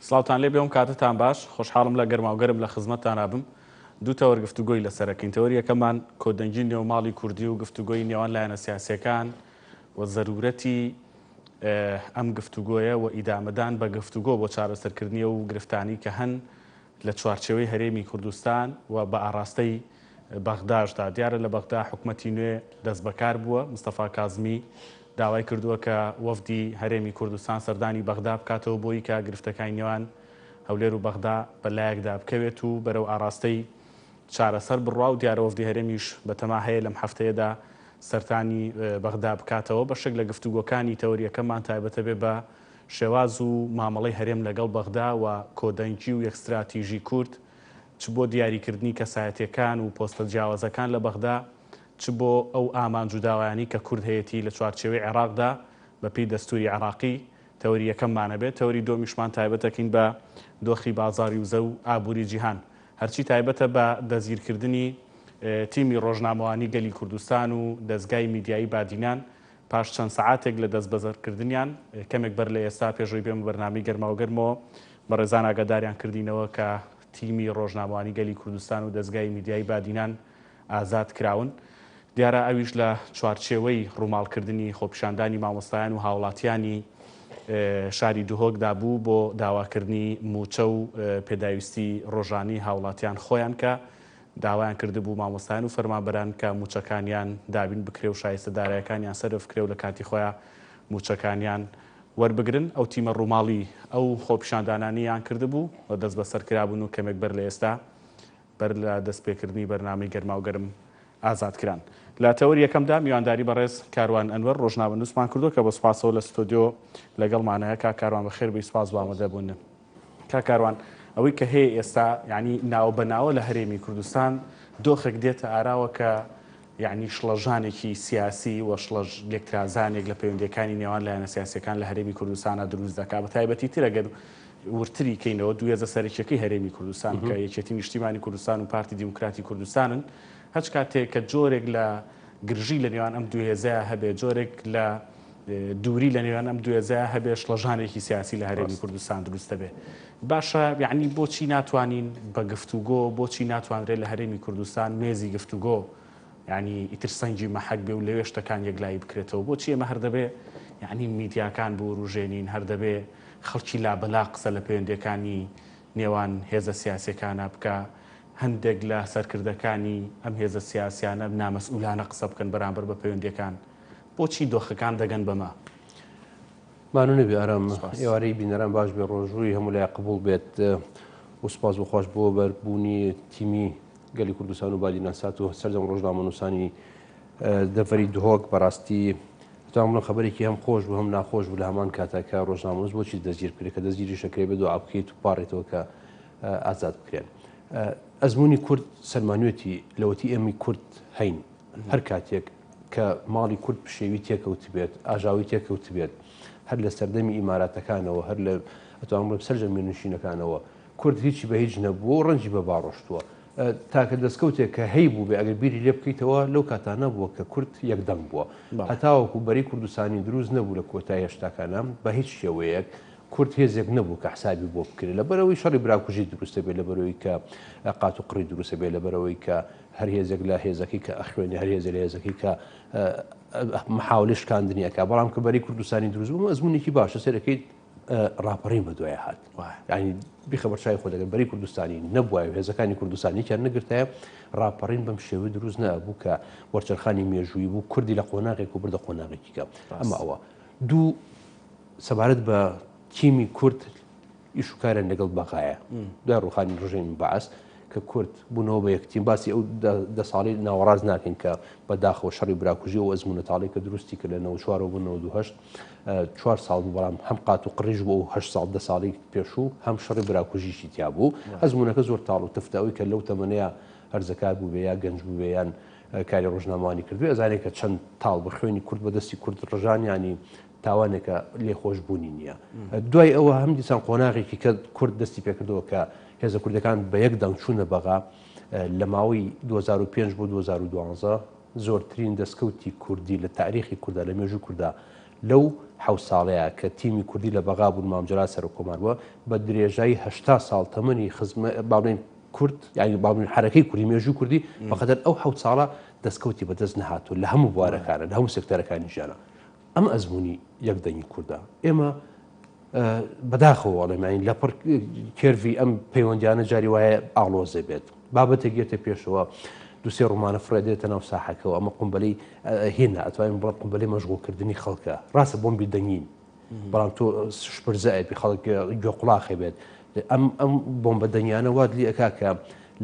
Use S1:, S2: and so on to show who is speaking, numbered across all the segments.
S1: سڵاوتان لێبێ و کاتتان باش، خۆشحاڵم لە گەرماوگەرم لە خزمەتتانا بم. دوو تەوەر گفتوگۆی لەسەر ئەکەین، تەوەری یەکەممان کۆدەنگی نێو ماڵی کوردی و گفتوگۆی نێوان لایەنە سیاسیەکان و زەرورەتی ئەم گفتوگۆیە و ئیدامەدان بە گفتوگۆ بۆ چارەسەرکردنی ئەو گرفتانەی کە هەن لە چوارچێوەی هەرێمی کوردستان و بە ئاڕاستەی بەغداشدا. دیارە لە بەغدا حکومەتی نوێ دەستبەکار بووە، مستەفا کازمی داوای کردووە کە وەفدی هەرێمی کوردستان سەردانی بەغدا بکاتەوە بۆی کە گرفتەکانی نێوان هەولێر و بەغدا بە لایەکدا بکەوێت و بەرەو ئاڕاستەی چارەسەر بڕوا و دیارە وەفدی هەرێمیش بەتەما هەیە لەم هەفتەیەدا سەرتانی بەغدا بکاتەوە. بەشێک لە گفتوگۆکانی تەوەریەکەمان تایبەتە بێ بە شێواز و مامەڵەی هەرێم لەگەڵ بەغدا و کۆدەنگی و یەکستراتیژی کورد چ بۆ دیاریکردنی کەسایەتیەکان و پۆستە جیاوازەکان لە بەغدا، چ بۆ ئەو ئامانج و داوایانەی کە کورد هەیەتی لە چوارچێوەی عێراقدا بە پێی دەستوری عێراقی، تەوەری یەکەممان ئەبێت، تەوەری دووەمیشمان تایبەتەکەین بە دۆخی بازاڕی وزە و ئابوری جیهان. هەرچی تایبەتە بە دەستگیرکردنی تیمی ڕۆژنامەوانی گەلی کوردستان و دەزگای میدیایی بادینان پاش چەند سەعاتێک لە دەستبەسەرکردنیان، کەمێک بەر لە ئێستا پێش ئەوەی بێمە بەرنامەی گەرماوگەرمەوە، بەڕێزان ئاگاداریان کردینەوە کە تیمی ڕۆژنامەوانی گەلی کوردستان و دەزگای میدیایی بادینان ئازاد کراون. دیارە ئەویش لە چوارچێوەی ڕووماڵکردنی خۆپیشاندانی مامۆستایان و هاوڵاتیانی شاری دهۆکدا بوو بۆ داواکردنی مووچە و پێداویستی ڕۆژانەی هاوڵاتیان خۆیان کە داوایان کردبوو مامۆستایان و فەرمانبەران کە مووچەکانیان دابین بکرێ و شایستە دارایەکانیان سەرف بکرێ و لە کاتی خۆیا مووچەکانیان وەربگرن. ئەو تیمە ڕووماڵی ئەو خۆپیشاندانانەیان کردبوو و دەستبەسەر کرابوون و کەمێک بەر لە ئێستا بەر لە دەستپێکردنی بەرنامەی گەرماوگەرم ئازاد کران. لە تەوەری یەکەمدا میوانداری بەڕێز کاروان ئەنوەر ڕۆژنامەنووسمان کردووە کە بە سوپاسەوە لە ستۆدیۆ لەگەڵمانایە. کاک کاروان بەخێر بێی، سوپاس بۆ ئامادەبوونت. کاک کاروان ئەوەی کە هەیە ئێستا یعنی ناوە بە ناوە لە هەرێمی کوردستان دۆخێک دێتە ئاراوە کە یعنی شڵەژانێکی سیاسی و شڵەژ لێکترازانێک لە پەیوەندیەکانی نێوان لایەنە سیاسیەکان لە هەرێمی کوردستانە دروست دەکات بە تایبەتی تر ئەگەر وردتری کەینەوە دوو هێزە سەرەکیەکەی هەرێمی کوردستان کە یەکێتی نیشتیمانی کوردستان و پارتی دیموکراتی کوردستانن هەچ کاتێک کە جۆرێک لە گرژی لە نێوان ئەم دوو هێزەیا هەبێ، جۆرێک لە دووری لە نێوان ئەم دوو هێزەیا هەبێ، شڵەژانێکی سیاسی لە هەرێمی کوردستان دروست دەبێ. باشە یعنی بۆچی ناتوانین بە گفتوگۆ، بۆچی ناتوانرێت لە هەرێمی کوردستان مێزی گفتوگۆ یعنی ئیتر سەنگی مەحەک بێ و لەوێ شتەکان یەکلایی بکرێتەوە؟ بۆچی ئێمە هەر دەبێ یعنی میدیاکان بوروژێنین، هەر دەبێ خەڵکی لابەلا قسە لە پەیوەندیەکانی نێوان هێزە سیاسیەکانا بکا، هەندێک لە سەرکردەکانی ئەم هێزە سیاسیانە نامەسئولانە قسە بکەن بەرامبەر بە پەیوەندیەکان، بۆچی دۆخەکان دەگەن بەمە؟
S2: مانوو نەبی ئارام، ئێوارەی بینەران باش بێ، ڕۆژووی هەموو لایەک قبوڵ بێت و سوپاس بۆ خواش بۆ بەربوونی تیمی گەلی کوردستان و بادینان سات و سەرجەم ڕۆژنامەنووسانی دەڤەری دهۆک. بەڕاستی دەتوانم بڵێم خەبەرێکی هەم خۆش بوو هەم ناخۆش بوو لە هەمان کاتا کە ڕۆژنامەنووس بۆچی دەستگیر بکرێت کە دەستگیریش دەکرێت بێ دوعا بکەیت و پاڕێتەوە کە ئازاد بکرێن. ئەزمموی کورد سەلمانوێتی لەوەتی ئێمەی کورد هەین هەر کاتێک کە ماڵی کورد پشێوی تێکەوت بێت ئاژاوی تێکەوت بێت هەر لە سەردەمی ئیماراتەکانەوە هەر لە ئەتوانم بڵێم سەرجەم میرنشینەکانەوە کورد هیچی بە هیچ نەبووە و ڕەنجی بە باڕۆشتووە. تاکە دەستکەوتێک کە هەیبوو بێ ئەگەر بیری لێ بکەیتەوە لەو کاتانە بووە کە کورد یەکدەنگ بووە. هەتاوەکو بەرەی کوردستانی دروست نەبوو لە کۆتای هەشتاکانا بە هیچ شێوەیەک کورد هێزێک نەبوو کە حسابی بۆ بکرێت لەبەرئەوەی شەڕی براکوژی دروستە بێت لەبەرئەوەی کە قات و قڕی دروستە بێت لەبەرئەوەی کە هەر هێزێک لە هێزەکەی کە ئەخوێنێ هەر هێزێک لە هێزەکەی کە محاولەی شکاندنی ئەکا بەڵام کە بەرەی کوردستانی دروست بوو ئەزمونێکی باشە سەرەکەی ڕاپەڕین بە دوای هات ینی بیخە بەرچوی خۆ دەگەر بەری کوردستانی نەبووایە و هێزەکانی کوردستان یەکیان نەگرتایە ڕاپەڕین بەم شێوەی دروست نەبوو کە وەرچەرخانی مێژووی بوو کوردی لە قۆناغێک و بردە قۆناغێکی کە ئەمە ئەوە دوو سەبارەت بە تیمی کورد ئیش و کاریان لەگەڵ بەغایە دوای ڕوخانی ڕژێمی بەعس کە کورد بوونەوە بە یەک تیم باسی ئەو دە ساڵی ناوەڕاست ناکەین کە بەداخەوە شەڕی براکوژی ئەو ئەزمونە تاڵی کە دروستی کرد لە 94 بۆ 98 چوار ساڵ بوو بەڵام هەم قات و قڕیش بوو ئەو هەشت ساڵ دە ساڵی پێشوو هەم شەڕی براکوژیشی تیا بوو ئەزمونەکە زۆر تاڵ و تفتە ئەوی کە لەو تەمەنەیە هەرزەکار بوو یا گەنج بوو یان کاری ڕۆژنامەوانی کردوێ ئەزانێت کە چەند تاڵ بە خوێنی کورد بەدەستی کورد ڕژان ینی تاوانێکە لێخۆشبوونی نییە. دوای ئەوە هەم دیسان قۆناغێکی کە کورد دەستی پێکردەوە کە هێزە کوردەکان بە یەک دەنگ چوونە بەغا لە ماوەی 2005 بۆ 2012 زۆرترین دەستکەوتی کوردی لە تاریخی کووردا لە مێژوو کووردا لەو حەوت ساڵەیا کە تیمی کوردی لە بەغا بوون مام جەلال سەرۆک کۆمار بووە بە درێژایی 80 ساڵ تەمەنی خزمە با بڵێین کورد یانی با بڵێین حەرەکەی کوردی مێژووی کوردی بەقەدەر ئەو حەوت ساڵە دەستکەوتی بەدەست نەهاتووە لە هەموو بوارەکانە لە هەموو سێکتەرەکانی ژیانە ئەم ئەزموونی یەک دەنگی کوردە ئێمە بەداخەوە ئەڵێم یانی لەپڕ کێرڤی ئەم پەیوەندیانە جاری وایە ئاڵۆزێ بێت بابەتێک یەتە پێشەوە دوسێ ڕوومانە فڕێ دێتە ناو ساحەکەەوە ئەمە قمبەلی هێنا ئەتوانین بڵێ قمبەلی مەشغوڵکردنی خەڵکە ڕاستە بۆمبی دەنگین بەڵام تۆ شپرزەیەکی خەڵک گوێ قوڵاخێ بێت ئەم ئەم بۆمبە دەنگیانە وات لێ ئەکا کە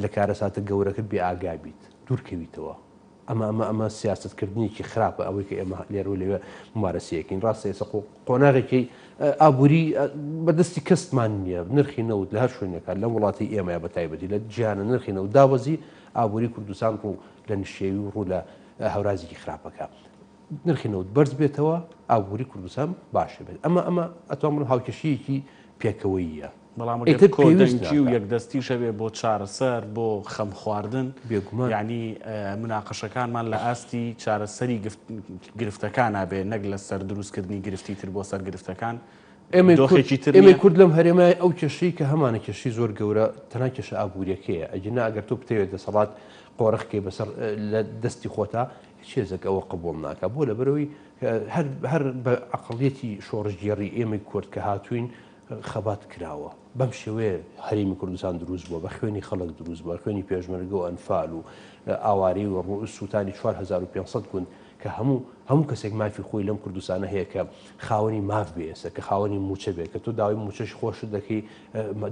S2: لە کارەساتە گەورەکە بێ ئاگا بیت دوورکەویتەوە ئەمە ئەمە ئەمە سیاسەت کردنێکی خراپە ئەوەی کە ئێمە لێرە و لەوێ ممارەسەی ئەکەین. ڕاستە ئێستا قۆناغێکی ئابووری بەدەستی کەسمان نییە، نرخی نەوت لە هەر شوێنێکا لەم وڵاتی ئێمەیە بە تایبەتی لە جیهانە نرخی نەوت دابەزی، ئابووری کوردستان ڕوو لە نشێوی و ڕوو لە هەورازێکی خراپەکە. نرخی نەوت بەرز بێتەوە ئابووری کوردستان باشە بێت. ئەمە ئەمە ئەتوانم بڵێم هاوکێشەیەکی پێکەوەییە.
S1: بەڵام ئەگەر کۆدەنگی و یەکدەستیش هەبێ بۆ چارەسەر، بۆ خەم خواردن،
S2: بێگومان.
S1: یانی موناقەشەکانمان لە ئاستی چارەسەری گرفتەکانا بێ نەک لەسەر دروستکردنی گرفتی تر بۆ سەر گرفتەکان،
S2: ئێمەی کورد
S1: دۆخێکی تر
S2: ئێمەی
S1: نییە؟
S2: کورد لەم هەرێمە ئەو کێشەی کە هەمانە کێشەی زۆر گەورە تەنها کێشە ئابووریەکەیە، ئەگینا ئەگەر تۆ بتەوێت دەسەڵات قۆرخ کەی بەسەر لە دەستی خۆتا هیچ هێزێک ئەوە قبوڵ ناکا، بۆ لەبەرئەوەی هەر هەر بە عەقڵیەتی شۆڕشگێڕی ئێمەی کورد کە هاتووین خەبات کراوە. بەم شێوەیە هەرێمی کوردستان دروست بووە، بە خوێنی خەڵک دروست بووە، خوێنی پێشمەرگە و ئەنفال و ئاوارەی و سووتانی 4500 گوند کە هەموو هەموو کەسێک مافی خۆی لەم کوردستانە هەیە کە خاوەنی ماف بێ ئێستا کە خاوەنی مووچە بێت کە تۆ داوای مووچەش خۆشت دەکەی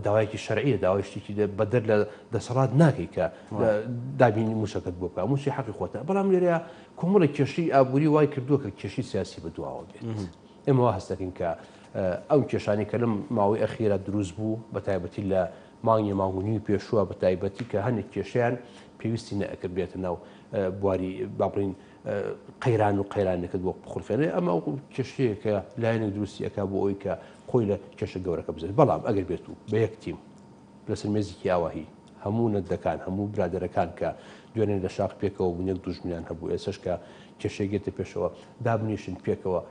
S2: داوایەکی شەرعیە داوای شتێکی بەدەر لە دەسەڵات ناکەی کە دابینی مووچەکەت بۆ بکە مووچەی حەقی خۆتە بەڵام لێرەیە کۆمەڵێک کێشەی ئابووری وای کردووە کە کێشەی سیاسی بەدواوە بێت. ئێمە وا هەست دەکەین کە ئەو کێشانەی کە لەم ماوەی ئەخیرا دروست بوو، بە تایبەتی لە مانگی مانگ و نیوی پێشووە، بە تایبەتی کە هەندێک کێشەیان پێویستی نەئەکرد بێتە ناو بواری با بڵێین قەیران و قەیرانێکت بۆ بخولقێنێ، ئەمە ئەو کێشەیە کە لایەنێک دروستی ئەکا بۆ ئەوەی کە خۆی لە کێشە گەورەکە بزێت. بەڵام ئەگەر بێت و بە یەک تیم لەسەر مێزێکی ئاواهی هەموو نەدەکان، هەموو برادەرەکان کە دوێنێ لە شاخ پێکەوە بوون، یەک دوژمنیان هەبوو، ئێستەش کە کێشەیەک دێتە پێشەوە دابنیشن پێکەوە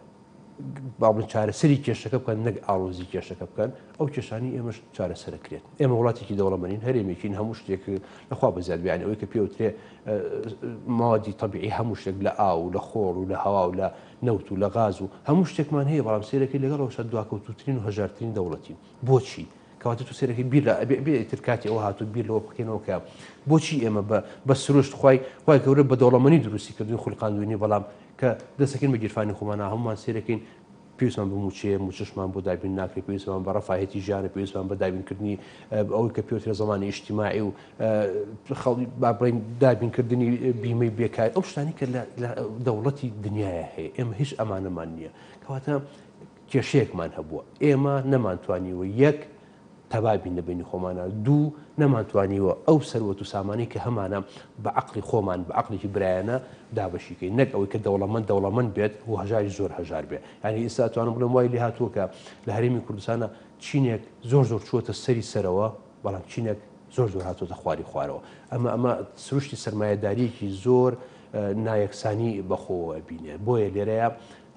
S2: با بڵێن چارەسەری کێشەکە بکەن نەک ئاڵۆزی کێشەکە بکەن، ئەو کێشانەی ئێمەش چارەسەرەکرێت. ئێمە وڵاتێکی دەوڵەمەنین، هەرێمێکین، هەموو شتێک لەخوا بەزیاد بێ، یانی ئەوەی کە پێوترێ مەوادی تەبیعی هەموو شتێک لە ئاو و لە خۆڵ و لە هەوا و لە نەوت و لە غاز و هەموو شتێکمان هەیە، بەڵام سەیرەکەی لەگەڵ ئەوەشا دواکەوتووترین و هەژارترین دەوڵەتین. بۆچی؟ کەواتە تۆ سەیرەکەی بیر لە ئەبێ ئەبێ ئیتر کاتی ئەوە هاتوو بیر لەوە بکەینەوە کە بۆچی ئێمە بە بە سروشت خوای خوای گەورە بە دەوڵەمەنی دروستی کردوین خولقاندوینی بەڵام کە دەستەکەین بە گیرفانی خۆمانە هەمومان سەیرەکەین پێویستمان بە مووچەیە مووچەشمان بۆ دابین ناکرێت پێویستمان بە ڕەفاهێتی ژیانە پێویستمان بە دابینکردنی ئەوەی کە پێوترێ زمانی ئیجتیماعی و خەڵی با بڵێین دابینکردنی بیمەی بێکاری ئەو شتانی کە لە دەوڵەتی دنیاە هەیە ئێمە هیچ ئەمانەمان نییە کەواتە کێشەیەکمان هەبووە، ئێمە نەمانتوانیوە یەک، تەبا بین لە بەینی خۆمانا، دوو، نەمانتوانیوە ئەو سەروەت و سامانەی کە هەمانە بە عەقڵی خۆمان، بە عەقڵێکی برایانە دابەشی کەین، نەک ئەوەی کە دەوڵەمەند دەوڵەمەند بێت و هەژاریش زۆر هەژار بێ. یانی ئیستا ئەتوانم بڵێم وای لێ هاتووە کە لە هەرێمی کوردستانا چینێک زۆر زۆر چووەتە سەری سەرەوە، بەڵام چینێک زۆر زۆر هاتووەتە خواری خوارەوە. ئەمە ئەمە سروشتی سەرمایەدارییەکی زۆر نایەکسانی بەخۆوە ئەبینێ. بۆیە لێرەیا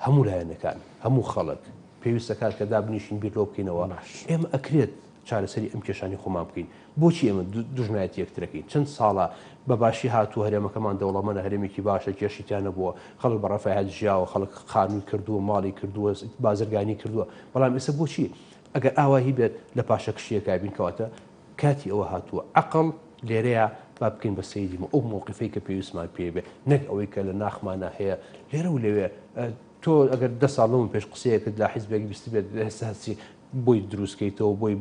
S2: هەموو لایەنەکان، هەموو خەڵک پێویست دەکات کە دابنیشین بیر لەوە بکەینەوە ئێمە ئەکرێت چارەسەری ئەم کێشانەی خۆمان بکەین. بۆچی ئێمە دوژمنایەتی یەکترەکەین؟ چەند ساڵە بە باشی هاتووە هەرێمەکەمان دەوڵەمەنە، هەرێمێکی باشە، کێشەی تیا نەبووە، خەڵک بە ڕەفاهەت ژیاوە، خەڵک خانووی کردووە، ماڵی کردووە، بازرگانی کردووە، بەڵام ئێستا بۆچی ئەگەر ئاواهی بێت لە پاشەکشییەکا بین؟ کەواتە کاتی ئەوە هاتووە عەقڵ لێرەیا با بکەین بە سەیدی ئەو مەوقیفەی کە پێویستمان پێی بێ نەک ئەوەی کە لە ناخمانا هەیە لێرە و لەوێ تۆ ئەگەر دە ساڵ لەمە پێش قسەیەکت لە حیزبێک بیستبێت ئێستا هەستی بۆی دروستکەیتەوە بۆی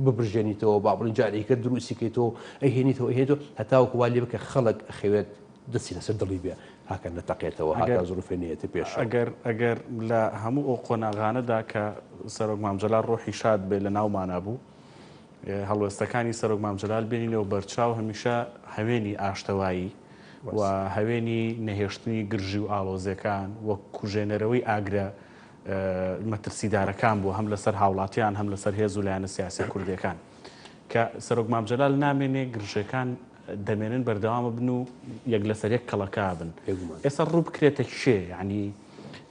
S2: ببرژێنیتەوە با بڵین جارێکە دروستی کەیتەوە ئەهێنیتەوە ئەهێنیتەوە هەتاوەکو وا لێ بکە خەڵک ئەخەوێت دەستی لەسەر دڵی بێ هاکە نەتەقێتەوە هاکا زروفێ نەیەتە پێشەوە.
S1: ئەگەر ئەگەر لە هەموو ئەو قۆناغانەدا کە سەرۆک مام جەلال ڕۆحی شاد بێ لە ناومانا بوو هەڵوێستەکانی سەرۆک مام جەلال بێنینەوە بەرچاو هەمیشە هەوێنی ئاشتەوایی و هەوێنی نەهێشتنی گرژی و ئاڵۆزیەکان و کوژێنەرەوەی ئاگرە مەترسیدارەکان بوو هەم لەسەر هاوڵاتیان هەم لەسەر هێز و لایەنە سیاسیە کوردیەکان کە سەرۆک مام جەلال نامێنێ گرژەکان دەمێنن بەردەوامە بن و یەک لەسەر یەک کەڵەکە بن ئێستا ڕوو بکرێتە کێ یعنی.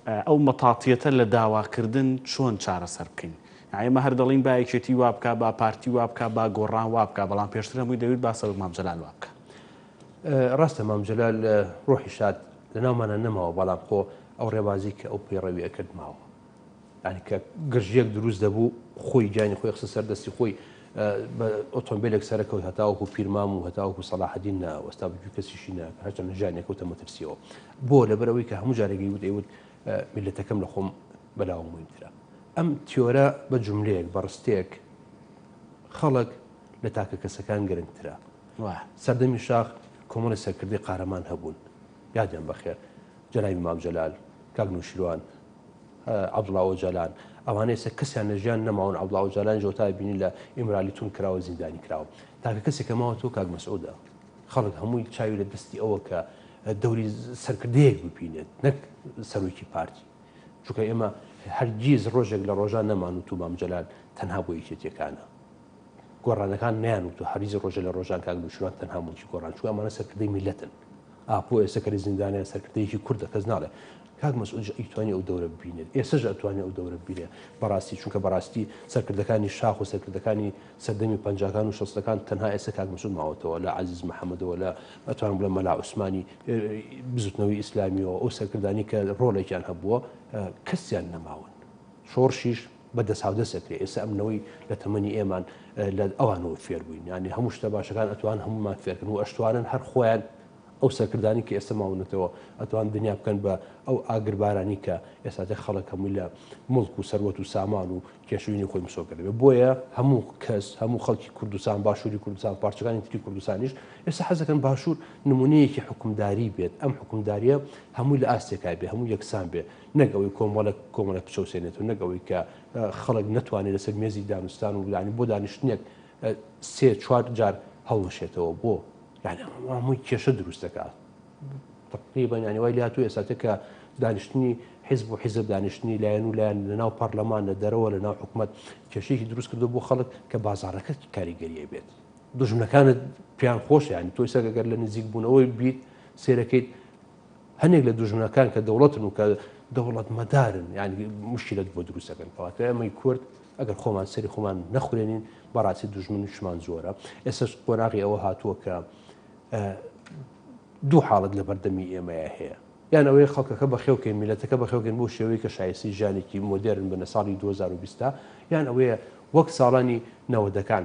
S1: ئەو مەتاتیەتە لە داواکردن چۆن چارەسەر بکەین؟ یانی ئێمە هەر دەڵێین با یەکێتی وا بکا، با پارتی وا بکا، با گۆڕان وا بکا، بەڵام پێشتر هەمووی دەویت با سەرۆک مام جەلال وا بکا.
S2: ڕاستە مام جەلال ڕۆحی شاد لەناومانا نەماوە، بەڵام خۆ ئەو ڕێبازەی کە ئەو پەیڕەوی ئەکرد ماوە. یانی کە گرژییەک دروست دەبوو خۆی گیانی خۆی خستە سەر دەستی خۆی بە ئۆتۆمبیلێک سەرەکەوت هەتاوەکو پیرمام و هەتاوەکو سەڵاحەدین ناوەستا بگوی کەسیشی ناکە هەرچەندە ژیانی کەوتە مەترسیەوە بۆ لەبەر ئەوەی کە هەموو جارێک ئەیوت ئەیوت میللەتەکەم لە خۆم بەلاوە موهیمترە ئەم تیۆرە بە جوملەیەک بە ڕستەیەک خەڵک لە تاکە کەسەکان گرنگترە سەردەمی شاخ کۆمەڵی سەرکردەی قارەمان هەبوون یادیان بەخێر جەنابی مام جەلال کاک نوشیروان عەبدوڵا ئۆجالان ئەوانە ئێستا کەسیان لە ژیان نەماون عەبدوڵا ئۆجالان جۆتا بینی لە ئیمرالی تون کراوە زیندانی کراوە تاکە کەسێک کە ماوەتەوە کاک مەسعودە خەڵک هەمووی چاوی لە دەستی ئەوە کە دەوری سەرکردەیەک ببینێت نەک سەرۆکی پارتی چونکە ئێمە هەرگیز ڕۆژێک لە ڕۆژان نەمان و تو مام جەلال تەنها بۆ یەکێتیەکانە گۆڕانەکان نیان و تو هەریز ڕۆژە لە ڕۆژان کاک نوشیروان تەنها موڵکی گۆڕان چونکە ئەمانە سەرکردەی میلەتن ئاپۆ ئێستا کە لە زیندانە سەرکردەیەکی کوردە کەس ناڵێ کاک مەسعودیش ئەیتوانی ئەو دەورە ببینێت ئێسەش ئەتوانێت ئەو دەورە ببینێت بەڕاستی چونکە بەڕاستی سەرکردەکانی شاخ و سەرکردەکانی سەردەمی پەنجاکان و شەستەکان تەنها ئێستا کاک مەسعود ماوەتەوە لە عەزیز محەمەدەوە لە ئەتوانم بڵێم مەلا عوسمانی بزوتنەوەی ئیسلامیەوە ئەو سەرکردانی کە ڕۆڵێکیان هەبووە کەسیان نەماون شۆڕشیش بە دەساودەست ئەکرێ ئێستا ئەم نەوەی لە تەمەنی ئێمان لە ئەوانەوە فێر بووین یانی هەموو شتە باشەکان ئەتوان هەمومان فێرکن و ئەشتوانن هەر خۆیان ئەو سەرکردانی کە ئێستا ماونەتەوە ئەتوان دنیا بکەن بە ئەو ئاگربارانی کە ئێستاتێ خەڵک هەمووی لە موڵک و سەروەت و سامان و کێشوینی خۆی مسۆگەر دەبێت بۆیە هەموو کەس هەموو خەڵکی کوردستان باشووری کوردستان پارچەکانی تری کوردستانیش ئێستا حەزەکەن باشوور نمونەیەکی حکومداری بێت ئەم حکومداریە هەمووی لە ئاستێکا بێ هەموو یەکسان بێ نەک ئەوەی کۆمەڵێک کۆمەڵێک بچەوسێنێت و نەک ئەوەی کە خەڵک نەتوانێت لەسەر مێزی دانوستان و یانی بۆ دانیشتنێک سێ چوار جار هەڵوەشێتەوە بۆ یعنی هەمووی کێشە دروست دەکات تقریبا یعنی وای لاتو ئێستا کە دانیشتنی حیزب و حیزب دانیشتنی لایەن و لایەن لە ناو پەرلەمان لە دەرەوە لە ناو حکومت کێشەیەکی دروست کردو بۆ خەڵک کە بازارەکە کاریگەریە بێت دوژمنەکانت پێیان خۆش یعنی تۆ ئێستا گەر لە نزیک بوونەوەی بیت سێرەکەیت هەنێک لە دوژمنەکان کە دەوڵەتن و کە دەوڵەت مەدارن یعنی مشکلت بۆ دروست دەکەن کەواتە ئێمەی کورد ئەگەر خۆمان سەری خۆمان نەخورێنین بەڕاستی دوژمنیشمان زۆرە ئێستاش قۆناغی ئەوە هاتووە کە دوو حاڵەت لە بەردەمی ئێمەیە هەیە یان ئەوەیە خەڵکەکە بەخێوکەین میلەتەکە بەخێوکەین بۆ شێوەی کە شایستەی ژیانێکی مۆدێرن بن لە ساڵی 2020 یان ئەوەیە وەک ساڵانی نەوەدەکان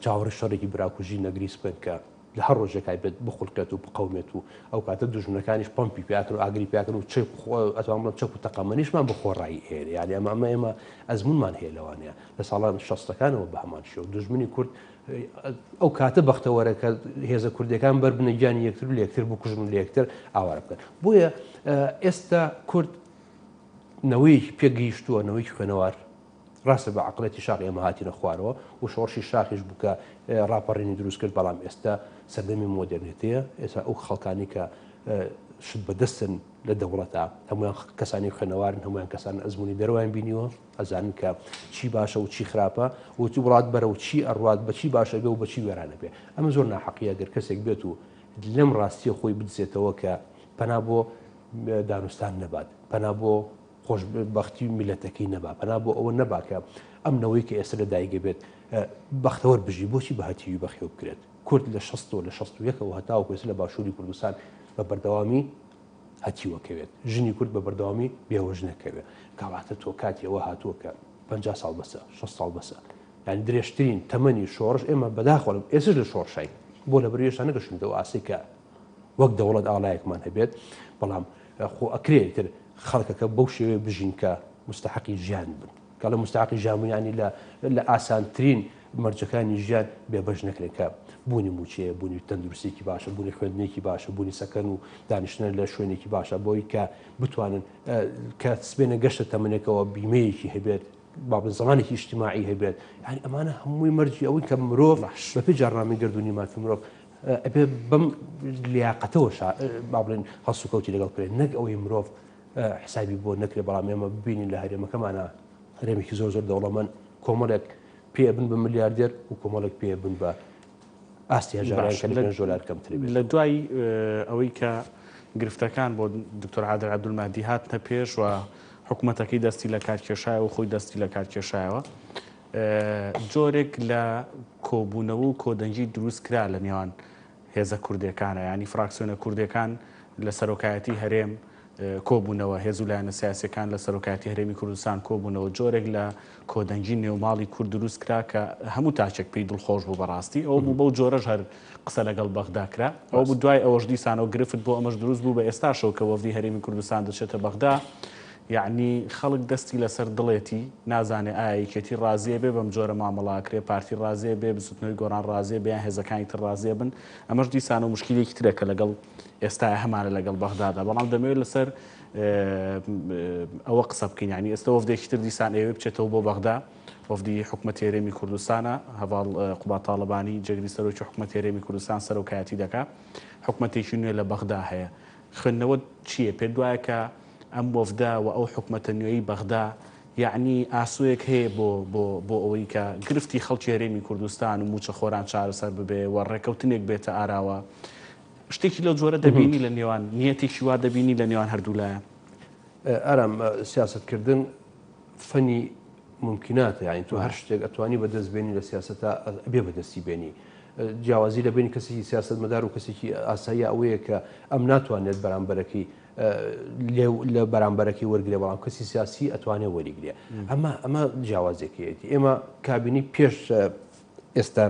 S2: چاوەڕێی شەڕێکی براکوژی نەگریس بکەن کە لە هەر ڕۆژێکا بێت بخولقێت و بقەومێت و ئەو کاتە دوژمنەکانیش پەمپی پیاکەن و ئاگری پیاکەن و چەک ئەتوانم بڵێم چەک و تەقەمەنیشمان بە خۆڕایی ئێرە یعنی ئەمە ئەمە ئێمە ئەزمونمان هەیە لەوانەیە لە ساڵان شەستەکانەوە بە هەمان شێوە دوژمنی کورد ئەو کاتە بەختەوەرە کە هێزە کوردەکان بەر بنە گیانی یەکتر و لە یەکتر بکوژن و لە یەکتر ئاوارە بکەن بۆیە ئێستا کورد نەوەیەکی پێگەیشتووە نەوەیەکی خوێنەوار ڕاستە بە عەقڵێتی شاخ ئێمە هاتینە خوارەوە و شۆڕشی شاخیش بوو کە ڕاپەڕینی دروست کرد، بەڵام ئێستا سەردەمی مۆدێرنێتەیە، ئێستا ئەو خەڵکانی کە شت بەدەستن لە دەوڵەتە هەموویان کەسانی خوێنەوارن، هەموویان کەسان ئەزمموی دەرەوەیان بینیوە، ئەزانن کە چی باشە و چی خراپە و وڵات بەرەو چی ئەڕوات، بە چی باشە بێ و بە چی وێرانە بێ. ئەمە زۆر ناحەقیە گەر کەسێک بێت و لەم ڕاستیە خۆی بدزێتەوە کە پەنا بۆ دانوستان نەبات، پەنا بۆ خۆش بەختی میلەتەکەی نەبا، پەنا بۆ ئەوە نەبا کە ئەم نەوەی کە ئێستا لە دایک ئەبێت بەختەوەر بژی، بۆچی بە هەتیوی بەخێو بکرێت؟ کورد لە شەستەوە لە 61ەوە هەتاوەکو ئێستا لە باشووری کوردستان بە بەردەوامی هەتیوەکەوێت، ژنی کورد بە بەردەوامی بێوەژنەکەوێت. کەواتە تۆ کاتی ئەوە هاتووە کە 50 ساڵ بەسە، 60 ساڵ بەسە، یانی درێژترین تەمەنی شۆڕش ئێمە بەداخەوە ئێستاش لە شۆڕشاین، بۆ لەبەر هێشتا نەگەشتووینەتە ئەو ئاستەی کە وەک دەوڵەت ئاڵایەکمان هەبێت، بەڵام خۆ ئەکرێ ئیتر خەڵکەکە بەو شێوەیە بژین کە مستحقی ژیان بن. کە ئەڵێم مستحقی ژیان بن یانی لە لە ئاسانترین مەرجەکانی ژیان بێبەش نەکرێن کە بوونی مووچەیە، بوونی تەندروستییەکی باشە، بوونی خوێندنێکی باشە، بوونی سەکەن و دانیشتنە لە شوێنێکی باشە بۆی کە بتوانن کە سبێنە گەشتە تەمەنێکەوە بیمەیەکی هەبێت، با بڵێن زمانێکی ئیجتیماعی هەبێت. یانی ئەمانە هەمووی مەرجی ئەوەی کە مرۆڤ بەپێی جارنامەی گەردوونی مافی مرۆڤ ئەبێ بەم لیاقەتەوە با بڵێن هەڵسوکەوتی لەگەڵ بکرێت نەک ئەوەی مرۆڤ حسابی بۆ نەکرێت بەڵام ئێمە ببینین لە هەرێمەکەمانە هەرێمێکی زۆر زۆر دەوڵەمەند کۆمەڵێک پێ بن بە ملیاردێر و کۆمەڵێک پێ بن بە ئاستی هەژاران کە لە 5 دۆلار کەمتر بێت.
S1: لە دوای ئەوەی کە گرفتەکان بۆ دکتۆر عادل عەبدولمەهدی هاتنە پێش و حکومەتەکەی دەستی لە کار کێشایەوە و خۆی دەستی لە کار کێشایەوە جۆرێک لە کۆبوونەوە و کۆدەنگی دروست کرا لە نێوان هێزە کوردێکانە یانی فراکسیۆنە کوردێکان لە سەرۆکایەتی هەرێم کۆبوونەوە، هێز و لایەنە سیاسیەکان لە سەرۆکایەتی هەرێمی کوردستان کۆبوونەوە، جۆرێک لە کۆدەنگی نێوماڵی کورد دروست کرا کە هەموو تاکێک پێی دڵخۆش بوو بەڕاستی ئەوە بوو بەو جۆرەش هەر قسە لەگەڵ بەغدا کرا ئەوە بوو دوای ئەوەش دیسانەوە گرفت بۆ ئەمەش دروست بوو بە ئێستاشەوە کە وەفدی هەرێمی کوردستان دەچێتە بەغدا یەعنی خەڵک دەستی لەسەر دڵێتی نازانێ ئایا یەکێتی ڕازیە بێ بەم جۆرە مامەڵە ئەکرێ پارتی ڕازیە بێ بزوتنەوەی گۆڕان ڕازیە بێ یان هێزەکانی تر ڕازیە بن ئەمەش دیسانەوە مشکیلێکی ترە کە لەگەڵ ئێستایا هەمانە لەگەڵ بەغدادا بەڵام دەمەوێت لەسەر ئەوە قسە بکەین یعنی ئێستا وەفدێکی تر دیسان ئەوێ بچێتەوە بۆ بەغدا وەفدی حکومەتی هەرێمی کوردستانە هەڤاڵ قوباد تاڵەبانی جێگری سەرۆکی حکومەتی هەرێمی کوردستان سەرۆکایەتی دەکا حکومەتێکی نوێ لە بەغدا هەیە خوێندنەوەت چییە؟ پێت وایە کە ئەم وەفدە و ئەو حکومەتە نوێی بەغدا یەعنی ئاسۆیەک هەیە بۆ بۆ بۆ ئەوەی کە گرفتی خەڵکی هەرێمی کوردستان و مووچەخۆران چارەسەر ببێ و ڕێکەوتنێک بێتە ئاراوە؟ شتێکی لەو جۆرە دەبینی لە نێوان نیەتێکی وا دەبینی لە نێوان هەردوو لایە؟
S2: ئارام، سیاسەتکردن فەنی مومکیناتە، یانی تۆ هەر شتێک ئەتوانی بەدەست بێنی لە سیاسەتا ئەبێ بەدەستی بێنی. جیاوازی لە بەینی کەسێکی سیاسەتمەدار و کەسێکی ئاساییە ئەوەیە کە ئەم ناتوانێت بەرامبەرەکەی لە بەرامبەرەکەی وەرگێ بەڵام کەسی سیاسی ئەتوانێت وەریگرێ ئەمە ئەمە جیاوازێکەیەتی ئێمە کابینی پێش ئێستا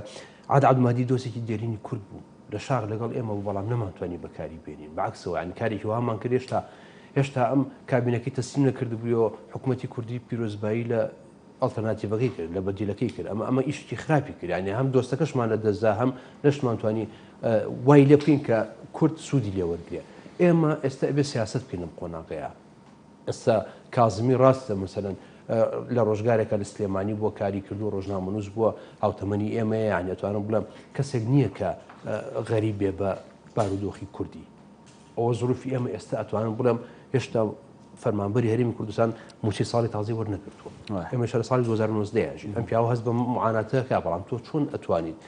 S2: عاد عەبدولمەهدی دۆستێکی دێرینی کورد بوو لە شاخ لەگەڵ ئێمە بوو بەڵام نەمانتوانی بەکاری بێنین بەعکسەوە یانی کارێکی وامان کرد هێشتا هێشتا ئەم کابینەکەی تەسلیم نەکردبوویەوە حکوومەتی کوردی پیرۆزبایی لە ئەڵتەرناتیڤەکەی کرد لە بەدیلەکەی کرد ئەمە ئەمە ئیشکی خراپی کرد یانی هەم دۆستەکەشمان لە دەستدا هەم نەشمانتوانی وای لێ بکەین کە کورد سوودی لێ وەرگێ ئێمە ئێستا ئەبێ سیاست بکەین لەم قۆناغەیە ئێستا کازمی ڕاستە مەسەلەن لە ڕۆژگارێکا لە سلێمانی بووە کاری کردووە ڕۆژنامەنووس بووە هاوتەمەنی ئێمەیە یانی ئەتوانم بڵێم کەسێک نییە کە غەریب بێ بە بارودۆخی کوردی ئەوە زروفی ئێمە ئێستا ئەتوانم بڵێم هێشتا فەرمانبەری هەرێمی کوردستان موچەی ساڵی تازەی وەرنەگرتووە ئێمە لە ساڵی 2019 ژین ئەم پیاوە هەست بە معاناتەکە بەڵام تۆ چۆن ئەتوانیت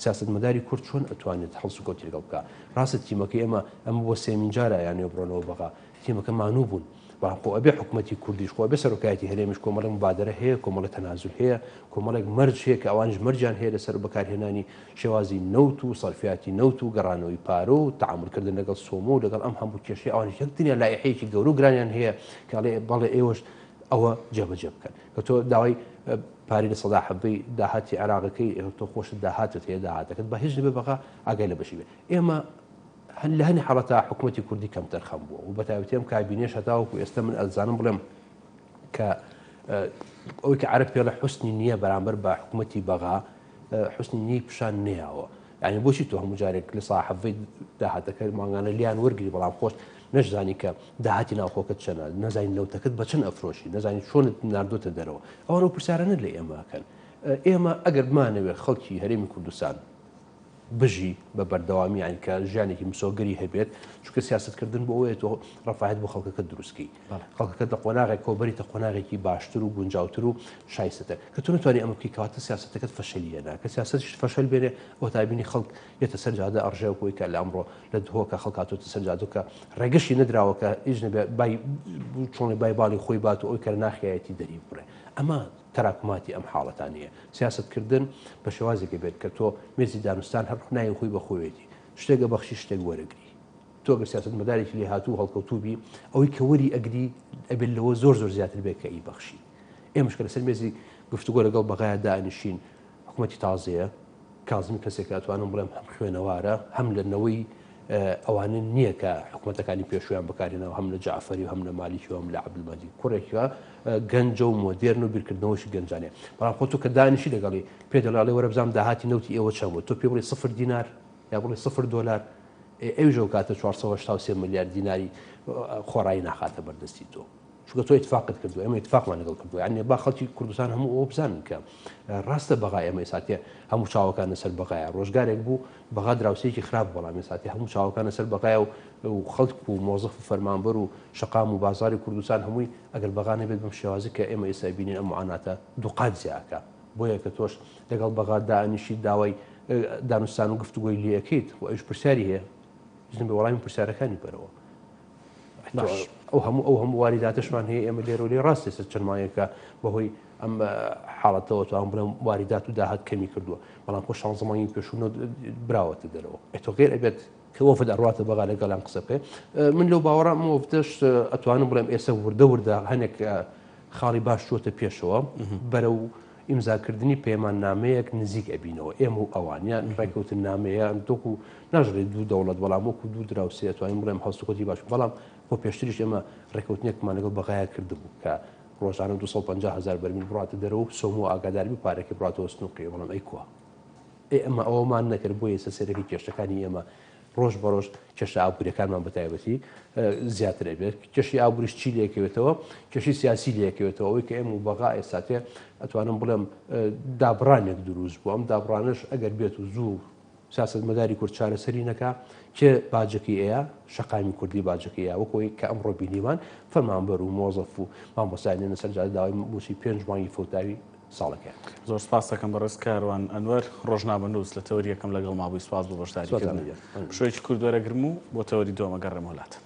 S2: سیاستمەداری کورد چۆن ئەتوانێت هەڵسوکەوتی لەگەڵ بکە ڕاستە تیمەکەی ئێمە ئەمە بۆ سێمین جارە یانێ بڕۆنەوە بەغا تیمەکە مانوو بوون، بەڵام خۆ ئەبێ حکومەتی کوردیش، خۆ ئەبێ سەرۆکایەتی هەرێمیش کۆمەڵێک موبادەرە هەیە، کۆمەڵێک تەنازول هەیە، کۆمەڵێک مەرج هەیە کە ئەوانیش مەرجیان هەیە لەسەر بەکارهێنانی شێوازی نەوت و سەرفیاتی نەوت و گەڕانەوەی پارە و تەعامولکردن لەگەڵ سۆمۆ و لەگەڵ ئەم هەموو کێشەی ئەوانیش یەک دنیا لائیحەیەکی گەورە و گرانیان هەیە کە ئەڵێ بەڵێ ئێوەش ئەوە جێبەجێ بکەن. کە تۆ داوای پارەی 17% داهاتی عێراقەکەی تۆ خۆشت داهاتت هەیە داهاتەکەت با هیچ نەبێ بەغا ئاگای لە بەشی بێ. ئێمە لە هەنێ حاڵەتا حکومەتی کوردی کەمتەرخەم بووە و بەتایبەتی ئەم کابینەیەش هەتاوەکو ئێستا من ئەزانم بڵێم کە ئەوەی کە عەرەب پێڵە حوسنی نییە بەرامبەر بە حکومەتی بەغا حوسنی نیی پیشان نەیاوە یعنی بۆچی تۆ هەموو جارێک لە ساحەڤەی داهاتەکە مانگانە لیان وەرگری بەڵام خۆش نەشزانی کە داهاتی ناوخۆکەت چەنە نەزانی نەوتەکەت بە چەند ئەفرۆشی نەزانی چۆنت ناردۆتە دەرەوە ئەوان ئەو پرسیارانە لە ئێمەکەن ئێمە ئەگەر بمانەوێت خەڵکی هەرێمی کوردستان بژی بە بەردەوامی یانی کە ژیانێکی مسۆگەری هەبێت چونکە سیاستکردن بۆ ئەوەیە تۆ ڕەفاهیت بۆ خەڵکەکەت دروستکەی خەڵکەکەت لە قۆناغێکەوە بەریتە قۆناغێکی باشتر و گونجاوتر و شایستەتر کە تۆ نتوانی ئەمە بکەی کەواتە سیاستەکەت فەشەلی هێنا کە سیاسەتیش فەشەل بێنێ ئەوە تابینی خەڵک یەتە سەر جادە ئەڕژێ وەکو ئەوەی کە لە ئەمڕۆ لە دهۆکە خەڵک هاتۆتە سەر جادە کە ڕێگەشی نەدراوە کە هیچ نەبێ بای چۆنی بای باڵی خۆی بات و ئەوی کە لە ناخیایەتی دەری بڕێ ئەمە تەراکوماتی ئەم حاڵەتانەیە. سیاسەتکردن بە شێوازێک ئەبێت کە تۆ مێزی دانوستان هەر ناوی خۆی بە خۆیەتی. شتێک ئەبەخشی شتێک وەرەگری. تۆ گەر سیاسەتمەدارێکی لێهاتوو و هەڵکەوتوو بی، ئەوەی کە وەری ئەگری ئەبێت لەوە زۆر زۆر زیاتر بێت کە ئەیبەخشی. ئێمەش کە لەسەر مێزی گفتوگۆ لەگەڵ بەغایا دائەنیشین، حکومەتی تازەیە، کازمی کەسێکە ئەتوانم بڵێم هەم خوێنەوارە، هەم لە نەوەی ئەوانە نییە کە حکومەتەکانی پێشوویان بەکارهێناوە هەم لە جەعفەری و هەم لە مالیکی و هەم لە عەبدولمەهدی کوڕێکە گەنجە و مۆدێرن و بیرکردنەوەشی گەنجانەیە بەڵام خۆ تۆ کە دانیشی لەگەڵی پێ دەڵێ ئەڵێ وەرە بزانم داهاتی نەوتی ئێوە چەند بوو تۆ پێ بڵێ سفر دینار یا بڵێ سفر دۆلار ئەویش ئەو کاتە 483 ملیار دیناری خۆڕایی ناخاتە بەردەستی تۆ. چونکە تۆ ئیتفاقت کردووە ئێمە ئیتفاقمان لەگەڵ کردووە یعنی با خەڵکی کوردستان هەموو ئەوە بزانن کە ڕاستە بەغا ئێمە ئێساتێ هەموو چاوەکان لەسەر بەغایە ڕۆژگارێک بوو بەغا دراوسێکی خراپ بەڵام ئێساتێ هەموو چاوەکان لەسەر بەغایە و و خەڵک و مۆزەف و فەرمانبەر و شەقام و بازاری کوردستان هەمووی ئەگەر بەغا نەبێت بەم شێوازی کە ئێمە ئێستا بینین ئەم معاناتە دووقات زیاکە بۆیە کە تۆش لەگەڵ بەغا دانیشی داوای دانوستان و گفتوگۆی لێ ئەکەیت و ئەویش پرسیاری هەیە ژن بە وەڵامی پرسیارەکانی بەرەوە. ئەو هەموو ئەو هەموو واریداتشمان هەیە ئێمە لێرە و لێ ڕاست ئێستا چەند مانگێکە بەهۆی ئەم حاڵەتەوە توان بڵێم واریدات و داهات کەمی کردووە بەڵام خۆ شانزە مانگی پێشوو براوەتە دەرەوە ئەتۆ غێر ئەبێت کە وەفد ئەڕواتە بەغا لەگەڵیان قسە بکەێ من لەو باوەڕام وەفدەش ئەتوانم بڵێم ئێستا وردە وردە هەنێک خاڵی باش چووەتە پێشەوە بەرەو ئیمزاکردنی پەیماننامەیەک نزیک ئەبینەوە ئێمە و ئەوان یان ڕێککەوتن نامەیە تۆکو ناژرێت دوو دەوڵەت بەڵام وەکو دوو دراوسێ ئەتوانین بڵێم هەڵسوکەوتی باش بەڵام خۆ پێشتریش ئێمە ڕێککەوتنێکمان لەگەڵ بەغایا کردبوو کە ڕۆژانە 250 هزار بەرمیل بڕاتە دەرەوە و سۆمۆ ئاگاداربی پارەکەی بڕاتەوە سنوقی بەڵام ئەی کوا ئێ ئەمە ئەوەمان نەکرد بۆیە ئێستا سەرەکی کێشەکانی ئێمە ڕۆژ بە ڕۆژ کێشە ئابووریەکانمان بە تایبەتی زیاتر ئەبێت کێشی ئابووریش چی لێکەوێتەوە کێشی سیاسی لێکەوێتەوە ئەوەی کە ئێمە و بەغا ئێستاتێ ئەتوانم بڵێم دابڕانێک دروست بوو ئەم دابڕانش ئەگەر بێت و زوو سیاسەتمەداری کورد چارەسەری نەکا کێ باجەکەی ئەیا شەقامی کوردی باجەکەی ئەیا وەکو ئەوەی کە ئەمڕۆ بینیمان فەرمانبەر و مۆزەف و مامۆستایان دێنە سەر جادە داوای مووچەی پێنج مانگی فەوتاوی ساڵەکەیان
S1: کرد. زۆر سپاست دەکەم بەڕێز کاروان ئەنوەر، ڕۆژنامەنووس لە تەوەری یەکەم لەگەڵما بووی، سپاس بۆ بەشداریکردنت. پشوویەکی کورت وەرەگرم و بۆ تەوەری دووەم ئەگەڕێمەوە لاتان.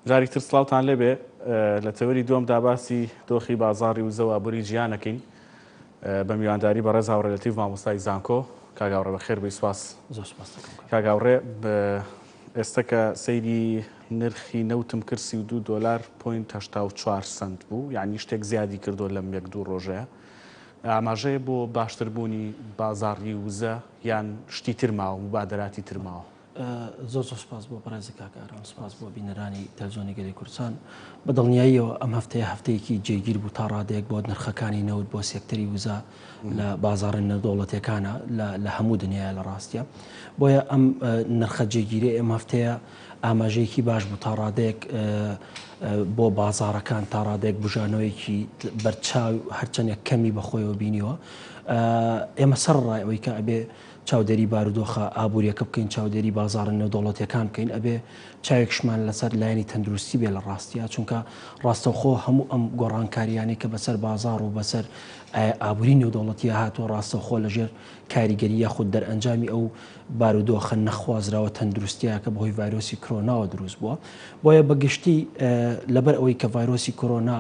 S1: جارێکی تر سڵاوتان لێبێ لە تەوەری دووەمدا باسی دۆخی بازاڕی وزە و ئابووری جیهانەکەین بە میوانداری بەڕێز هاوڕێ لەتیف مامۆستای زانکۆ کاک هاوڕێ بەخێر بێی سوپاس.
S3: زۆر سوپاس دەکەم
S1: کاک. کاک هاوڕێ ئێستا کە سەیری نرخی نەوتم کرد 32 دۆلار point 84 سەنت بوو یعنی شتێک زیادی کردووە لەم یەک دوو ڕۆژەیە ئاماژەیە بۆ باشتربوونی بازاڕی وزە یان شتی تر ماوە مبادراتی تر ماوە؟
S3: زۆر زۆر سپاس بۆ بەڕێزت کاک ئارام، سپاس بۆ بینەرانی تەلەفزیۆنی گەلی کوردستان. بە دڵنیاییەوە ئەم هەفتەیە هەفتەیەکی جێگیر بوو تا ڕادەیەک بۆ نرخەکانی نەوت بۆ سێکتەری وزە لە بازاڕە نێودەوڵەتیەکانە لە هەموو دنیاە لە ڕاستیە. بۆیە ئەم نرخە جێگیرەی ئەم هەفتەیە ئاماژەیەکی باش بوو تا ڕادەیەک بۆ بازاڕەکان تا ڕادەیەک بژانەوەیەکی بەرچاو هەرچەندێک کەمی بەخۆیەوە بینیوە. ئێمە سەرەڕای ئەوەی کە ئەبێ چاودێری بارودۆخە ئابوورییەکە بکەین، چاودێری بازاڕە نێودەوڵەتییەکان بکەین، ئەبێ چاوێکشمان لەسەر لایەنی تەندروستی بێ لە ڕاستیا، چونکە ڕاستەوخۆ هەموو ئەم گۆڕانکارییانەی کە بەسەر بازاڕ و بەسەر ئابووری نێودەوڵەتییا هاتووە ڕاستەوخۆ لەژێر کاریگەری یاخود دەرئەنجامی ئەو بارودۆخە نەخوازراوە تەندروستییە کە بەهۆی ڤایرۆسی کرۆناوە دروست بووە. بۆیە بە گشتی لەبەر ئەوەی کە ڤایرۆسی کۆرۆنا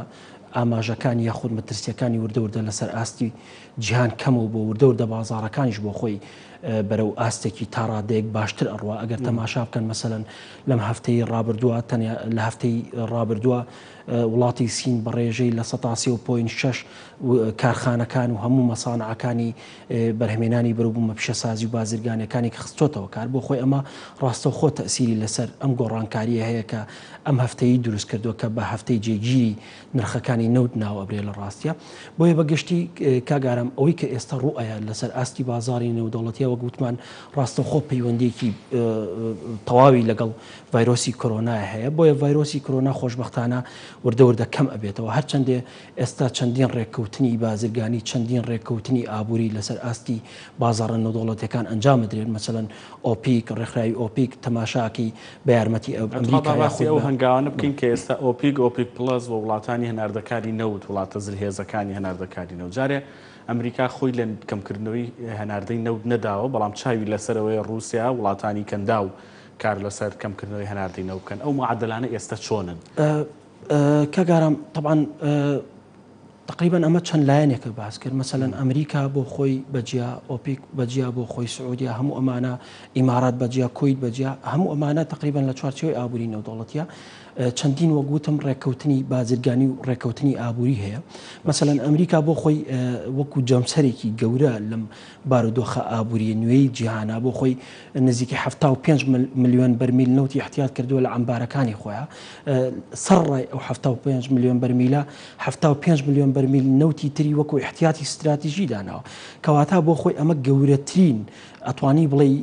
S3: ئاماژەکانی یاخود مەترسیەکانی وردە وردە لەسەر ئاستی جیهان کەمەوە بۆ وردە وردە بازاڕەکانیش بۆ خۆی بەرەو ئاستێکی تا ڕادەیەک باشتر ئەڕوا. ئەگەر تەماشا بکەن مەسەلەن لەم هەفتەی ڕابردووە تەنیا لە هەفتەی ڕابردووە وڵاتی سین بە ڕێژەی 3.6% کارخانەکان و هەموو مەسانعەکانی بەرهەمێنانی بەروبوومە پیشەسازی و بازرگانیەکانی کە خستۆتەوە کار بۆ خۆی ئەمە ڕاستەوخۆ تەئسیری لەسەر ئەم گۆڕانکاریە هەیە کە ئەم هەفتەیی دروست کردووە کە بە هەفتەی جێگیری نرخەکانی نەوت ناو ئەبرێ لە ڕاستیا. بۆیە بە گشتی کاک ئارام ئەوەی کە ئێستا ڕوو ئەیات لەسەر ئاستی بازاڕی نێودەوڵەتیا وەک وتمان ڕاستەوخۆ پەیوەندیەکی تەواوی لەگەڵ ڤایرۆسی کۆرۆنا هەیە بۆیە ڤایرۆسی کۆرۆنا خۆشبەختانە وردە وردە کەم ئەبێتەوە هەرچەندێ ئێستا چەندین ڕێککەوتنی بازرگانی چەندین ڕێککەوتنی ئابووری لەسەر ئاستی بازاڕە نێودەوڵەتیەکان ئەنجام ئەدرێن مەسەلەن ئۆپیک، ڕێکخراوی ئۆپیک تەماشاکەی بە یارمەتی
S1: ئەمریکا با باسی ئەو هەنگاوانە بکەین کە ئێستا ئۆپیک، ئۆپیک پڵەس و وڵاتانی هەناردەکاری نەوت، وڵاتە زلهێزەکانی هەناردەکاری نەوت. جارێ ئەمریکا خۆی لە کەمکردنەوەی هەناردەی نەوت نەداوە، بەڵام چاوی لەسەرەوەیە ڕووسیا، وڵاتانی کەنداو کار لەسەر کەمکردنەوەی هەناردەی نەوت بکەن. ئەو معادلانە ئێستا چۆنن؟
S3: کاک ئارام، تەبعەن تەقریبەن ئەمە چەند لایەنێکە باس کرد مەسەلەن ئەمریکا بۆ خۆی بەجیا ئۆپیک بەجیا بۆ خۆی سعودیا هەموو ئەمانە ئیمارات بەجیا کویت بەجیا هەموو ئەمانە تقریبان لە چوارچێوەی ئابووری نێودەوڵەتیە چەندین وەک وتم ڕێککەوتنی بازرگانی و ڕێککەوتنی ئابووری هەیە مەسەلەن ئەمریکا بۆ خۆی وەکو جەمسەرێکی گەورە لەم بارودۆخە ئابووریە نوێی جیهانە بۆ خۆی نزیکی 75 ملیۆن بەرمیل نەوتی احتیاط کردووە لە عەمبارەکانی خۆیان سەرڕای ئەو 75 ملیۆن بەرمیلە 75 ملیۆن بەرمیل نەوتی تری وەکو احتیاطی ستراتیژی داناوە. کەواتە بۆ خۆی ئەمە گەورەترین ئەتوانی بڵێی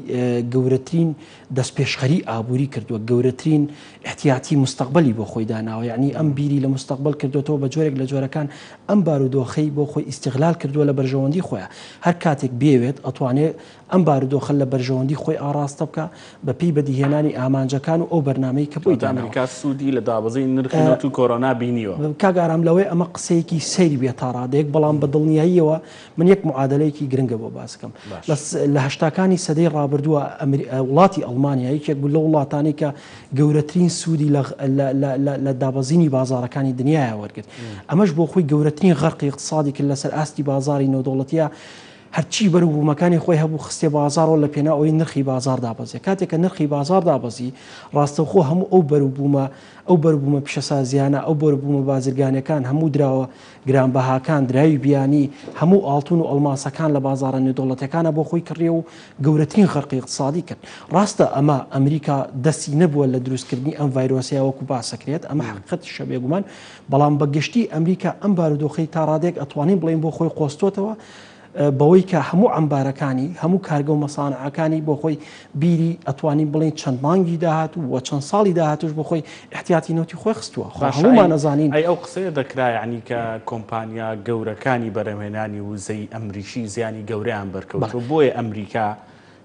S3: گەورەترین دەستپێشخەری ئابووری کردووە، گەورەترین احتیاطی مستقبلی بۆ خۆی داناوە، یەعنی ئەم بیری لە مستقبل کردۆتەوە بە جۆرێک لە جۆرەکان ئەم بارودۆخەی بۆ خۆی ئیستغلال کردووە لە بەرژەوەندی خۆیا. هەر کاتێک بیەوێت ئەتوانێ ئەم بارودۆخە لە بەرژەوەندی خۆی ئاڕاستە بکا بە پێی بەدیهێنانی ئامانجەکان و ئەو بەرنامەی کە بۆی
S1: کەواتە
S3: داناوە.
S1: ئەمریکا سوودی لە دابەزینی نرخی نەوت و کۆرۆنا بینیوە.
S3: کاک ئارام لەوەی ئەمە قسەیەکی سەیر بێ تا ڕادەیەک بەڵام بە دڵنیاییەوە من یەک معادەلەیەکی گرنگە بۆ باس بکەم.
S1: باش.
S3: لە هەشتاکانی سەدەی ڕابردووە وڵاتی ئەڵمانیا یەکێک بوو لەو وڵاتانەی کە گەورەترین سوودی لە لە دابەزینی بازاڕەکانی دنیایا وەرگرت. ئەمەش بۆ خۆی گەورەترین غەرقی ئیقتسادی کرد لەسەر ئاستی بازاڕی نێودەوڵەتییا هەرچی بەروبوومەکانی خۆی هەبوو خستیە بازاڕەوە لە پێناو ئەوەی نرخی بازاڕ دابەزێ. کاتێک کە نرخی بازاڕ دابەزی، ڕاستەوخۆ هەموو ئەو بەروبوومە، ئەو بەروبوومە پیشەسازییانە، ئەو بەروبوومە بازرگانییەکان، هەموو دراوە گرانبەهاکان، دراوی بیانی، هەموو ئاڵتون و ئەڵماسەکان لە بازاڕە نێودەوڵەتییەکانا بۆ خۆی کڕیەوە و گەورەترین غەرقی ئیقتسادی کرد. ڕاستە ئەمە ئەمریکا دەستی نەبووە لە دروستکردنی ئەم ڤایرۆسەیا وەکو باسەکرێت، ئەمە حەقیقەتیشە بێگومان، بەڵام بە گشتی ئەمریکا ئەم بارودۆخەی تا ڕادەیەک ئەتوانین بڵێین بۆ خۆی قۆستۆتەوە بەوەی کە هەموو عەمبارەکانی، هەموو کارگە و مەسانعەکانی بۆ خۆی بیری ئەتوانین بڵێین چەند مانگی داهاتوو و چەند ساڵی داهاتووش بۆ خۆی ئیحتیاتی نەوتی خۆی خستووە. خۆ
S1: باشە
S3: هەموومان ئەزانین.
S1: ئەی ئەو قسەیە دەکرا یەعنی کە کۆمپانیا گەورەکانی بەرهەمهێنانی وزەی ئەمریکی زیانی گەورەیان بەرکەوتووە بۆیە ئەمریکا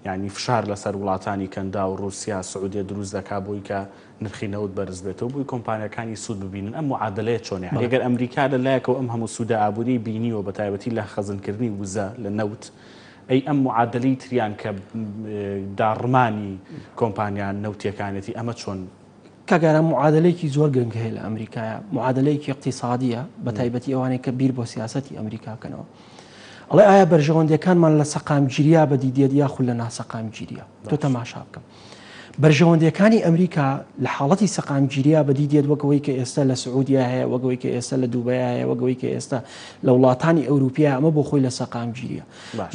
S1: یانی فشار لەسەر وڵاتانی کەنداو، ڕووسیا، سعودیە دروست دەکات بۆی کە نرخی نەوت بەرز بێتەوە بۆی کۆمپانیاکانی سوود ببینن ئەم معادلەیە چۆنە یانی گەر ئەمریکا لە لایەکەوە ئەم هەموو سوودە ئابووریەی بینیوە بە تایبەتی لە خەزنکردنی وزە لە نەوت ئەی ئەم معادلەی تریان کە داڕمانی کۆمپانیا نەوتیەکانێتی ئەمە چۆن؟
S3: کاک ئارام معادلەیەکی زۆر گرنگ هەیە لە ئەمریکایە معادلەیەکی اقتصادیە بە تایبەتی ئەوانەی کە بیر بۆ سیاسەتی ئەمریکا کەنەوە ئەڵێ ئایا بەرژەوەندیەکانمان لە سەقامگیریا بەدی دێت یاخود لە ناسەقامگیریا تۆ تەماشا بکەم بەرژەوەندیەکانی ئەمریکا لە حاڵەتی سەقامگیریا بەدی دێت وەک ئەوەی کە ئێستا لە سعودیا هەیە وەک ئەوەی کە ئێستا لە دوبەیا هەیە وەک ئەوەی کە ئێستا لە وڵاتانی ئەوروپیا ئەمە بۆ خۆی لە سەقامگیریە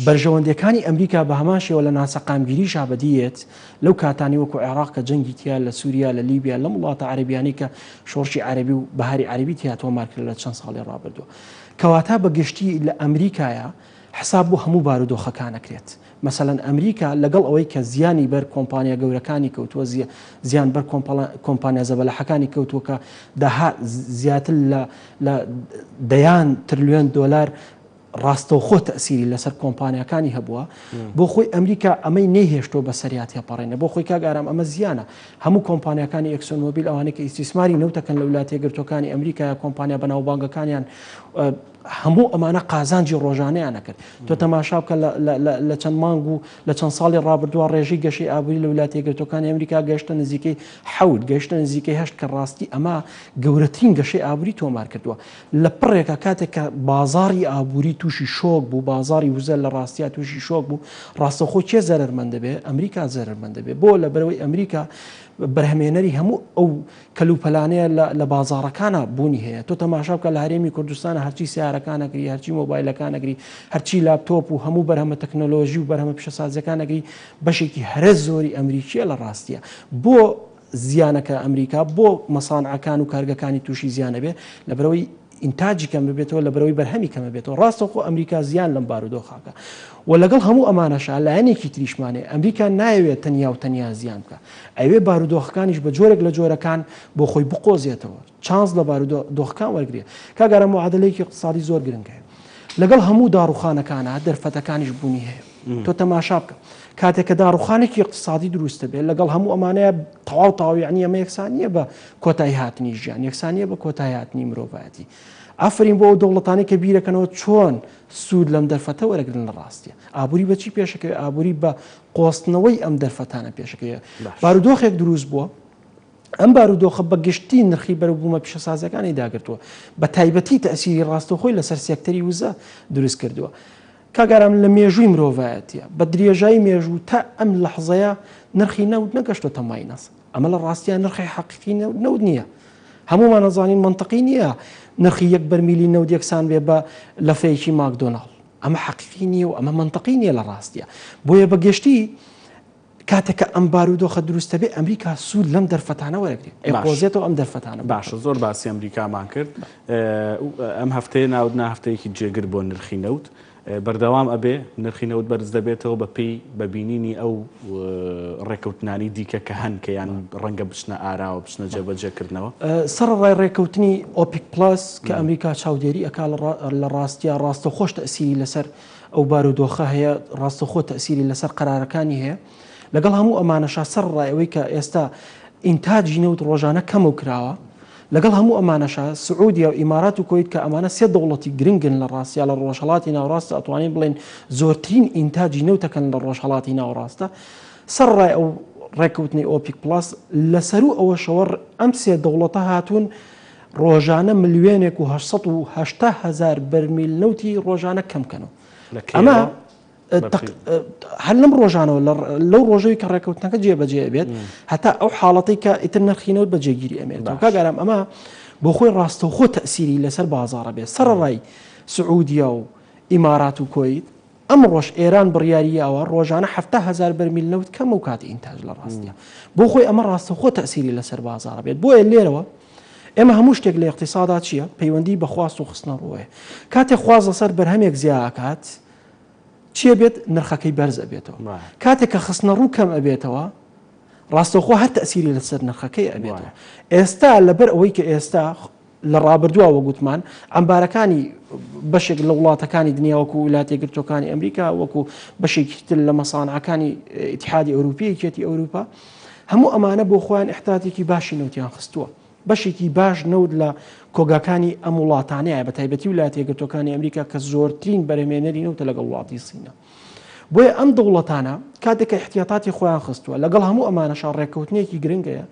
S3: بەرژەوەندیەکانی ئەمریکا بە هەمان شێوە لە ناسەقامگیریشا بەدی یەت لەو کاتانی وەکو عێراق کە جەنگی تیا لە سوریا لە لیبیا لەم وڵاتە عەرەبیانەی کە شۆڕشی عەرەبی و بەهاری عەرەبی تیا تۆمار کرا لە چەند ساڵی ڕابردووە کەواتە بە گشتی لە ئەمریکایە حساب بۆ هەموو بارودۆخەکان ئەکرێت. مەسەلەن ئەمریکا لەگەڵ ئەوەی کە زیانی بەر کۆمپانیا گەورەکانی کەوتووە، زیان بەر کۆمپانیا زەبەلاحەکانی کەوتووە کە داها زیاتر لە لە دەیان ترلیۆن دۆلار ڕاستەوخۆ تەئسیری لەسەر کۆمپانیاکانی هەبووە، بۆ خۆی ئەمریکا ئەمەی نەیهێشتووە بەسەریا تێپەڕێنێ. بۆ خۆی کاک ئارام ئەمە زیانە. هەموو کۆمپانیاکانی ئێکسۆن مۆبیل ئەوانەی کە ئیستیسماری نەوت ئەکەن لە ولاتە یەکگرتووەکانی ئەمریکا یا کۆمپانیا بەناوبانگەکانیان هەموو ئەمانە قازانجی ڕۆژانەیان ئەکرد. تۆ تەماشا بکە لە چەند مانگ و لە چەند ساڵی ڕابردووە ڕێژەی گەشەی ئابووری لە ویلایەتە یەکگرتووەکانی ئەمریکا گەیشتە نزیکەی حەوت، گەیشتە نزیکەی هەشت کە ڕاستی ئەمە گەورەترین گەشەی ئابووری تۆمار کردووە. لە پڕێکا کاتێک کە بازاڕی ئابووری تووشی شۆک بوو، بازاڕی وزە لە ڕاستیا تووشی شۆک بوو، ڕاستەوخۆ کێ زەرەرمەند دەبێ؟ ئەمریکا زەرەرمەند دەبێ. بۆ؟ لەبەرئەوەی ئەمریکا بەرهەمهێنەری هەموو ئەو کەلوپەلانەیە لە بازاڕەکانا بوونی هەیە. تۆ تەماشا بکە لە هەرێمی کوردستانا هەرچی سەیارەکان ئەگری، هەرچی مۆبایلەکان ئەگری، هەرچی لاپتۆپ و هەموو بەرهەمە تەکنەلۆژی و بەرهەمە پیشەسازیەکان ئەگری بەشێکی هەرە زۆری ئەمریکیە لە ڕاستیە. بۆ زیانەکە ئەمریکا بۆ مەسانعەکان و کارگەکانی تووشی زیان ئەبێ؟ لەبەرئەوەی ئینتاجی کەم ببێتەوە لەبەرئەوەی بەرهەمی کەم ئەبێتەوە ڕاستەوخۆ ئەمریکا زیان لەم بارودۆخاکە و لەگەڵ هەموو ئەمانەشا لایەنێکی تریشمان هەیە ئەمریکا نایەوێت تەنیا و تەنیا زیان بکا ئەوێ بارودۆخەکانیش بە جۆرێک لە جۆرەکان بۆ خۆی بقۆزێتەوە چانس لە بارودۆخەکان وەرگرێ کاک ئارام معادلەیەکی اقتصادی زۆر گرنگ هەیە لەگەڵ هەموو داڕوخانەکانا دەرفەتەکانیش بوونی هەیە تۆ تەماشا بکە کاتێک کە داڕوخانێکی اقتصادی دروست دەبێت لەگەڵ هەموو ئەمانەیە تەواو تەواو یعنی ئەمە یەکسان نییە بە کۆتایی هاتنی ژیان یەکسان نییە بە کۆتایی هاتنی مرۆڤایەتی ئافرین بۆ ئەو دەوڵەتانی کە بیرەکەنەوە چۆن سوود لەم دەرفەتە وەرەگرن لە ڕاستیە ئابووری بەچی پێشەکەوێ ئابووری بە قۆستنەوەی ئەم دەرفەتانە پێشەکەوێ بارودۆخێک دروست بووە ئەم بارودۆخە بە گشتی نرخی بەروبوومە پیشەسازیەکانی داگرتووە، بە تایبەتی تەئسیری ڕاستەوخۆی لەسەر سێکتەری وزە دروست کردووە. کاک ئارام لە مێژووی مرۆڤایەتیە، بە درێژایی مێژوو تا ئەم لەحزەیە نرخی نەوت نەگەشتۆتە minus. ئەمە لە ڕاستیا نرخی حەقیقی نەوت نییە. هەموومان ئەزانین مەنتقی نییە نرخی یەک بەرمیلی نەوت یەکسان بێ بە لەفەیەکی ماکدۆناڵ. ئەمە حەقیقی نییە و ئەمە مەنتقی نییە لە ڕاستیا. بۆیە بە گشتی کاتێک کە ئەم بارودۆخە دروست دەبێت ئەمریکا سوود لەم دەرفەتانە وەرەگرێت ئەیقۆزێتەوە ئەم دەرفەتانە
S1: باشە زۆر باسی ئەمریکامان کرد ئەم هەفتەیە ناوت نا هەفتەیەکی جێگر بۆ نرخی نەوت بەردەوام ئەبێ نرخی نەوت بەرز دەبێتەوە بە پێی بە بینینی ئەو ڕێکەوتنانی دیکە کە هەن کە یان ڕەنگە بچنە ئاراوە بچنە جێبەجێکردنەوە.
S3: سەڕەڕای ڕێکەوتنی ئۆپیک پڵەس کە ئەمریکا چاودێری ئەکا لە ڕاستیا ڕاستەوخۆش تەئسیری لەسەر ئەو بارودۆخە هەیە ڕاستەوخۆ تەئسیری لەسەر قەرارەکانی هەیە لەگەڵ هەموو ئەمانەشا سەرڕای ئەوەی کە ئێستا ئینتاجی نەوت ڕۆژانە کەمەو کراوە لەگەڵ هەموو ئەمانەشا سعودیا و ئیمارات و کۆیت کە ئەمانە سێ دەوڵەتی گرنگن لە ڕاستیا لە ڕۆژهەڵاتی ناوەڕاستە ئەتوانین بڵێن زۆرترین ئینتاجی نەوتەکەن لە ڕۆژهەڵاتی ناوەڕاستە سەرڕای ئەو ڕێککەوتنی ئۆپیک پڵاس لەسەرو ئەوەشەوە ئەم سێ دەوڵەتە هاتوون ڕۆژانە ملیۆنێک و 880 هەزار بەرمیل نەوتی ڕۆژانە کەم کەنەوە. ئەمە هەر لەم ڕۆژانەوە لەو ڕۆژەوەی کە ڕێکەوتنەکە جێبەجێ بێت هەتا ئەو حاڵەتەی کە ئیتر نرخی نەوت بە جێگیری ئەمێنێتەوە. کاک ئارام ئەمە بۆ خۆی ڕاستەوخۆ تەئسیری لەسەر بازاڕە بێت سەڕەڕای سعودیا و ئیمارات و کۆیت ئەمڕۆش ئێران بڕیاری یاوە ڕۆژانە 70 هەزار بەرمیل نەوت کەمەو کات ئینتاج لە ڕاستیا بۆ خۆی ئەمە ڕاستەوخۆ تەئسیری لەسەر بازاڕە بێت بۆیە لێرەوە ئێمە هەموو شتێک لە ئیقتیسادا چییە؟ پەیوەندی بە خواست و خستنەڕووەیە. کاتێک خواست لەسەر بەرهەمێک زیا ئەکات، چی ئەبێت؟ نرخەکەی بەرز ئەبێتەوە. کاتێک کە خستنەڕوو کەم ئەبێتەوە، ڕاستەوخۆ هەر تەئسیری لەسەر نرخەکەی ئەبێتەوە. ئێستا لەبەر ئەوەی کە ئێستا لە ڕابردووە وەک گوتمان عەمبارەکانی بەشێک لە وڵاتەکانی دنیا وەکو ویلایەتە یەکگرتووەکانی ئەمریکا وەکو بەشێکی تر لە مەسانعەکانی ئیتیحادی ئەوروپی یەکێتی ئەوروپا هەموو ئەمانە بۆ خۆیان ئیحتاتێکی باشی نەوتیان خستووە. بەشێکی باش نەوت لە کۆگاکانی ئەم وڵاتانەیە بە تایبەتی ویلایەتە یەکگرتووەکانی ئەمریکا کە زۆرترین بەرهەمێنەری نەوتە لەگەڵ وڵاتی سینە. بۆیە ئەم دەوڵەتانە کاتێک کە ئیحتیاتاتی خۆیان خستووە لەگەڵ هەموو ئەمانەشا ڕێککەوتنێکی گرنگەیە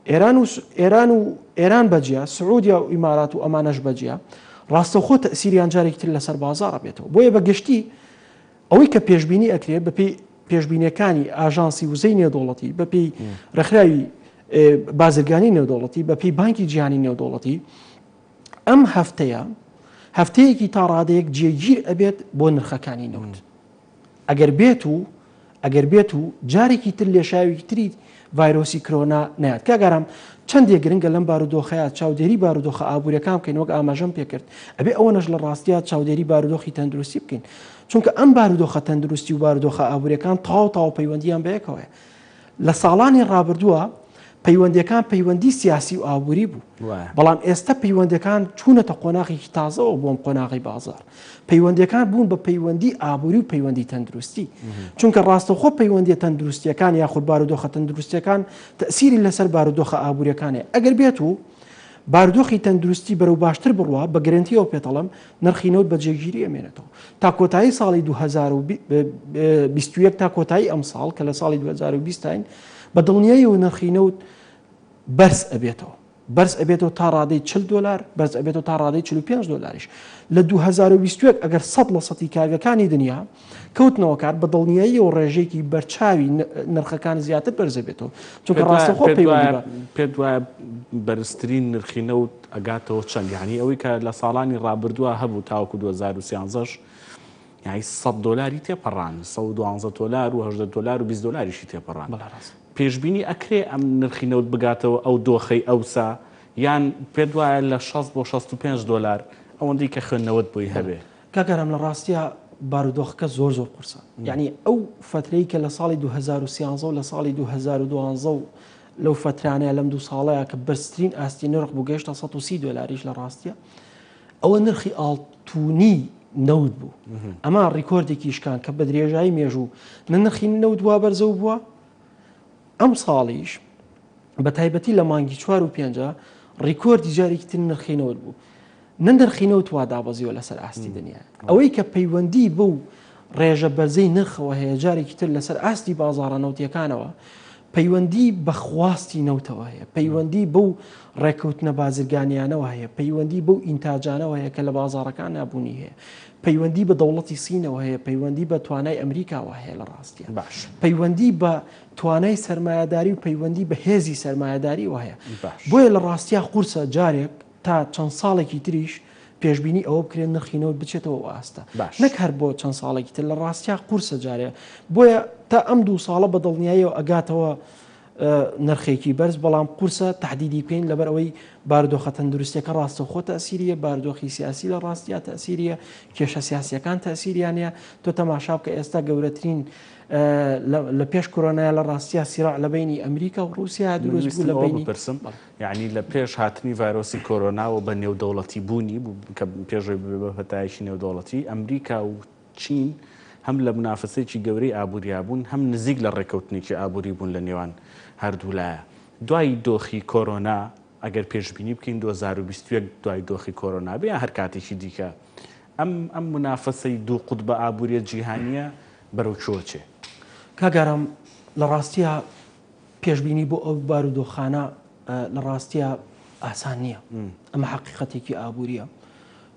S3: ئێران و ئێران و ئێران بەجیا سعودیا و ئیمارات و ئەمانەش بەجیا ڕاستەوخۆ تەسیریان جارێکی تر لەسەر بازاڕ بێتەوە بۆیە بە گشتی ئەوەی کە پێشبینی ئەکرێت بەپێی پێشبینیەکانی ئاژانسی وزەی نێودەوڵەتی، بەپێی ڕێکخراوی بازرگانی نێودەوڵەتی، بەپێی بانکی جیهانی نێودەوڵەتی، ئەم هەفتەیە هەفتەیەکی تا ڕادەیەک جێگیر ئەبێت بۆ نرخەکانی نەوت. ئەگەر بێت و ئەگەر بێت و جارێکی تر لێشاوێکی تری ڤایرۆسی کرۆنا نەیات. کاک ئارام چەندێ گرنگە لەم بارودۆخەیا چاودێری بارودۆخە ئابووریەکان بکەین وەک ئاماژەم پێکرد ئەبێ ئەوەنەش لە ڕاستیا چاودێری بارودۆخی تەندروستی بکەین چونکە ئەم بارودۆخە تەندروستی و بارودۆخە ئابووریەکان تەواو تەواو پەیوەندیان بەیەکەوەیە لە ساڵانی ڕابردووە پەیوەندیەکان پەیوەندی سیاسی و ئابووری بوو بەڵام ئێستا پەیوەندەکان چوونەتە قۆناغێکی تازەوە بۆم قۆناغی بازار پەیوەندیەکان بوون بە پەیوەندی ئابووری و پەیوەندی تەندروستی چونکە ڕاستەوخۆ پەیوەندیە تەندروستیەکان یاخود بارودۆخە تەندروستیەکان تەسیری لەسەر بارودۆخە ئابووریەکانێ ئەگەر بێت و. بارودۆخی تەندروستی بەرەو باشتر بڕوا، بە گرەنتیەوە پێتەڵێم نرخی نەوت بە جێگیری ئەمێنێتەوە تا کۆتایی ساڵی 2021 تا کۆتایی ئەمساڵ کە لە ساڵی 2020 تاین بە دڵنیاییەوە نرخی نەوت بەرز ئەبێتەوە. بەرز ئەبێتەوە تا ڕادەی 40 دۆلار، بەرز ئەبێتەوە تا ڕادەی 45 دۆلاریش. لە 2021 ئەگەر 100 لە سەتی کارگەکانی دنیا کەوتنەوە کار، بە دڵنیاییەوە ڕێژەیەکی بەرچاوی نرخەکان زیاتر بەرز ئەبێتەوە. چونکە ڕاستەوخۆ پەیوەندی بە.
S1: پێت وایە بەرزترین نرخی نەوت ئەگاتەوە چەند؟ یانی ئەوەی کە لە ساڵانی ڕابردووە هەبوو تاوەکو 2013 ش یانی 100 دۆلاری تێپەڕاند، 112 دۆلار و 18 دۆلار و 20 دۆلاریشی تێپەڕاند.
S3: بەڵێ ڕاستە.
S1: پێشبینی ئەکرێ ئەم نرخی نەوت بگاتەوە ئەو دۆخەی ئەوسا یان پێت وایە لە 60 بۆ 65 دۆلار ئەوەندەی کە خوێندنەوەت بۆی هەبێ؟
S3: کاک ئارام لە ڕاستیا بارودۆخەکە زۆر زۆر قورسە یعنی ئەو فترەی کە لە ساڵی 2013 و لە ساڵی 2012 و لەو فترانەیە لەم دوو ساڵەیە کە بەرزترین ئاستی نرخ بوو گەیشتە 130 دۆلاریش لە ڕاستیە ئەوە نرخی ئاڵتونی نەوت بوو ئەمە ڕیکۆردێکی شکان کە بە درێژایی مێژوو نە نرخی نەوت وا بەرزەو بووە ئەم ساڵیش بە تایبەتی لە مانگی چوار و پێنجە ڕیکۆردی جارێکی تر نرخی نەوت بوو نە نرخی نەوت وا دابەزیوە لەسەر ئاستی دنیا ئەوەی کە پەیوەندی بەو ڕێژە بەرزەی نرخەوە هەیە جارێکی تر لەسەر ئاستی بازاڕە نەوتیەکانەوە پەیوەندی بە خواستی نەوتەوە هەیە پەیوەندی بەو ڕێکەوتنە بازرگانیانەوە هەیە پەیوەندی بەو ئینتاجانەوە هەیە کە لە بازاڕەکان نابوونی هەیە پەیوەندی بە دەوڵەتی سینەوە هەیە پەیوەندی بە توانای ئەمریکاوە هەیە لە ڕاستیە
S1: باش
S3: پەیوەندی بە توانای سەرمایەداری و پەیوەندی بە هێزی سەرمایەداریەوە هەیە بۆیە لە ڕاستیا قورسە جارێک تا چەند ساڵێکی تریش پێشبینی ئەوە بکرێت نرخی نەوت بچێتەوە ئەو ئاستە نەک هەر بۆ چەند ساڵێکی تر لە ڕاستیا قورسە جارێ بۆیە تا ئەم دوو ساڵە بە دڵنیاییەوە ئەگاتەوە نرخێکی بەرز بەڵام قورسە تهدیدی بکەین لەبەر ئەوەی بارودۆخە تەندروستیەکە ڕاستەوخۆ تەسیریە بارودۆخی سیاسی لە ڕاستیا تەسیریە کێشە سیاسیەکان تەسیریانە تۆ تەماشا بکە ئێستا گەورەترین لە پێش کۆرۆنای لە ڕاستیا سیراع لە بینی ئەمریکا و رووسیا دروست بوو لە بینی
S1: بپرسم یعنی لە پێش هاتنی ڤایرۆسی کۆرۆناوە بە نێودەوڵەتی بوونی کە پێشەوەی ببێ بە پەتایەکی نێودەوڵەتی ئەمریکا و چین هەم لە منافەسەیەکی گەورەی ئابووریا بوون هەم نزیک لە ڕێککەوتنێکی ئابووری بوون لە نێوان هەردوولایە دوای دۆخی کۆرۆنا ئەگەر پێشبینی بکەین 2021 دوای دۆخی کۆرۆنا بێ یان هەر کاتێکی دیکە ئەم ئەم منافەسەی دوو قوتبە ئابووریە جیهانیە بەرەو کوێ چێ؟
S3: کاک ئارام لە ڕاستیا پێشبینی بۆ ئەو بارودۆخانە لە ڕاستیا ئاسان نییە ئەمە حەقیقەتێکی ئابووریە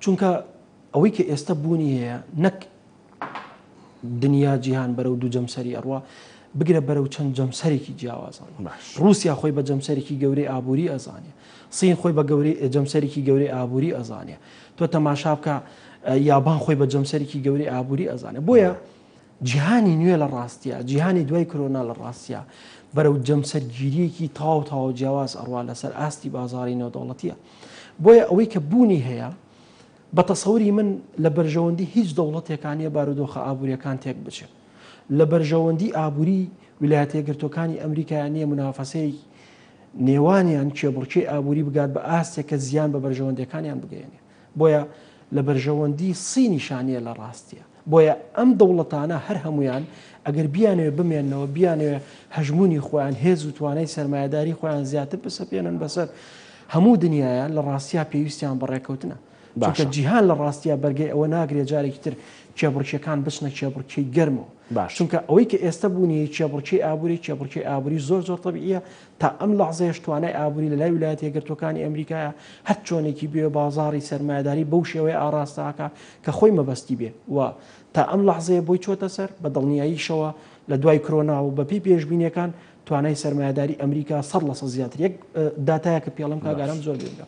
S3: چونکە ئەوەی کە ئێستا بوونی هەیە نەک دنیا جیهان بەرەو دوو جەمسەری ئەڕوا بگرە بەرەو چەند جەمسەرێکی جیاوازان ڕووسیا خۆی بە جەمسەرێکی گەورەی ئابووری ئەزانێ سین خۆی بە گەورەی جەمسەرێکی گەورەی ئابووری ئەزانێ تۆ تەماشا بکە یابان خۆی بە جەمسەرێکی گەورەی ئابووری ئەزانێ بۆیە جیهانی نوێ لە ڕاستیا جیهانی دوای کرۆنا لە ڕاستیا بەرەو جەمسەرگیریەکی تەواو تەواو جیاواز ئەڕوا لەسەر ئاستی بازاری نێودەوڵەتیە بۆیە ئەوەی کە بوونی هەیە بە تەسەوری من لە بەرژەوەندی هیچ دەوڵەتێکا نیە بارودۆخە ئابووریەکان تێک بچێ. لە بەرژەوەندی ئابووری ویلایەتە یەکگرتووەکانی ئەمریکایا نیە مونافەسەی نێوانیان کێبڕکێی ئابووری بگات بە ئاستێک کە زیان بە بەرژەوەندیەکانیان بگەیەنێ. بۆیە لە بەرژەوەندی صینیشا نیە لە ڕاستیا. بۆیە ئەم دەوڵەتانە هەر هەموویان ئەگەر بیانەوێ بمێننەوە، بیانەوێ هەژموونی خۆیان، هێز و توانای سەرمایەداری خۆیان زیاتر بسەپێنن بەسەر هەموو دنیایا، لە ڕاستیا پێویستیان بە ڕێکەوتنە. چونکە
S1: باشە.
S3: جیهان لە ڕاستیا بەرگەی ئەوە ناگرێ جارێکی تر کێبڕکێکان بچنە کێبڕکێی گەرمەوە.
S1: باشە.
S3: چونکە ئەوەی کە ئێستە بوونی هەیە کێبڕکێی ئابووری، کێبڕکێی ئابووری زۆر زۆر تەبیعییە، تا ئەم لەحزەیەش توانای ئابووری لە لای ویلایەتە یەکگرتووەکانی ئەمریکایە، هەر چۆنێکی بوێ بازاڕی سەرمایەداری بەو شێوەیە ئاڕاستە ئەکا کە خۆی مەبەستی بێ و تا ئەم لەحزەیە بۆی چۆتە سەر، بە دڵنیاییشەوە لە دوای کرۆنا و بە پێی پێشبینییەکان توانای سەرمایەداری ئەمریکا 100% زیاتر یەک داتایەکە پێڵم کاک ئارام زۆر گرنگە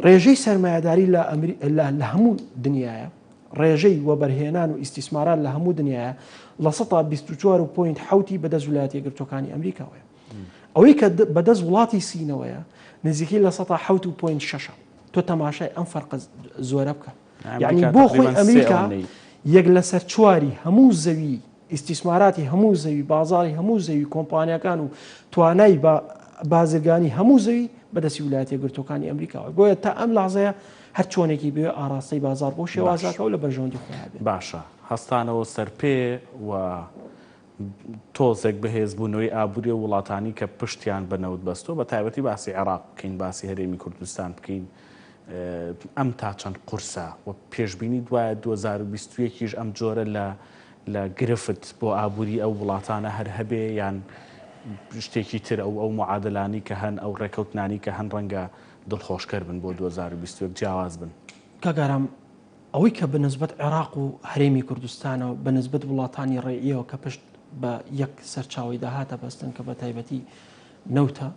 S3: ڕێژەی سەرمایەداری لە لە هەموو دنیاە ڕێژەی وەبەرهێنان و ئیستیسمارات لە هەموو دنیاە لە سەتا 24 و point حوتی بەدەست ویلایەتە یەکگرتووەکانی ئەمریکاوەیە ئەوەی کە بەدەست وڵاتی سینەوەیە نزیکەی لە سەتا حوت و point شەشە تۆ تەماشای ئەم فەرقە زۆرە بکە یعنی بۆ خۆی ئەمریکا یەک لەسەر چواری هەموو زەوی ئیستیسماراتی هەموو زەوی بازاری هەموو زەوی کۆمپانیاکان و توانای بازرگانی هەموو زەوی بەدەستی ویلایەتە یەکگرتووەکانی ئەمریکاوە بۆیە تا ئەم لەحزەیە هەر چۆنێکی بوێ ئاراستەی بازاڕ بۆ شێوازاکە و لە بەرژەوەندی خۆیان بێت.
S1: باشە هەستانەوە سەرپێ و. تۆزێک بەهێزبوونەوەی ئابووری ئەو وڵاتانی کە پشتیان بە نەوت بەستووە، بە تایبەتی باسی عێراق بکەین، باسی هەرێمی کوردستان بکەین، ئەم تا چەند قورسە و پێشبینی دوایە 2021 یش ئەم جۆرە لە لە گرفت بۆ ئابووری ئەو وڵاتانە هەر هەبێ یان شتێکی تر ئەو ئەو معادلانی کە هەن ئەو ڕێکەوتنانی کە هەن ڕەنگە دڵخۆشکەر بن بۆ 2021 جیاواز بن.
S3: کاک ئارام ئەوەی کە بە نسبەت عێراق و هەرێمی کوردستانەوە بە نسبەت وڵاتانی ڕێیەوە کە پشت بە یەک سەرچاوەی داهاتە بەستن کە بە تایبەتی نەوتە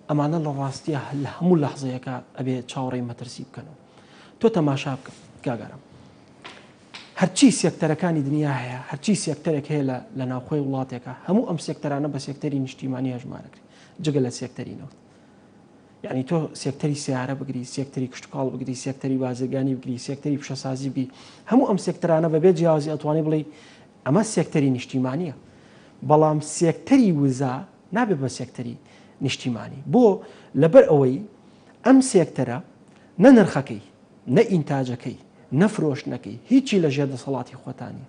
S3: ئەمانە لە ڕاستیە لە هەموو لەحزەیەکە ئەبێ چاوەڕێی مەترسی بکەنەوە تۆ تەماشا بکە کاک ئارام هەرچی سێکتەرەکانی دنیا هەیە هەرچی سێکتەرێک هەیە لە لە ناوخۆی وڵاتێکە هەموو ئەم سێکتەرانە بە سێکتەری نیشتیمانی هەژمارەکرێت جگە لە سێکتەری نەوت یعنی تۆ سێکتەری سیارە بگری سێکتەری کشتتوکاڵ بگری سێکتەری بازرگانی بگری سێکتەری پیشەسازی بگری هەموو ئەم سێکتەرانە بەبێ جیاوازی ئەتوانی بڵێ ئەمە سێکتەری نیشتیمانیە بەڵام سێکتەری وزە نابێت بە سێکتەری نیشتیمانی بۆ لەبەر ئەوەی ئەم سێکتەرە نە نرخەکەی نە ئینتاجەکەی نە فرۆشتنەکەی هیچی لە ژێر دەسەڵاتی خۆتان نیە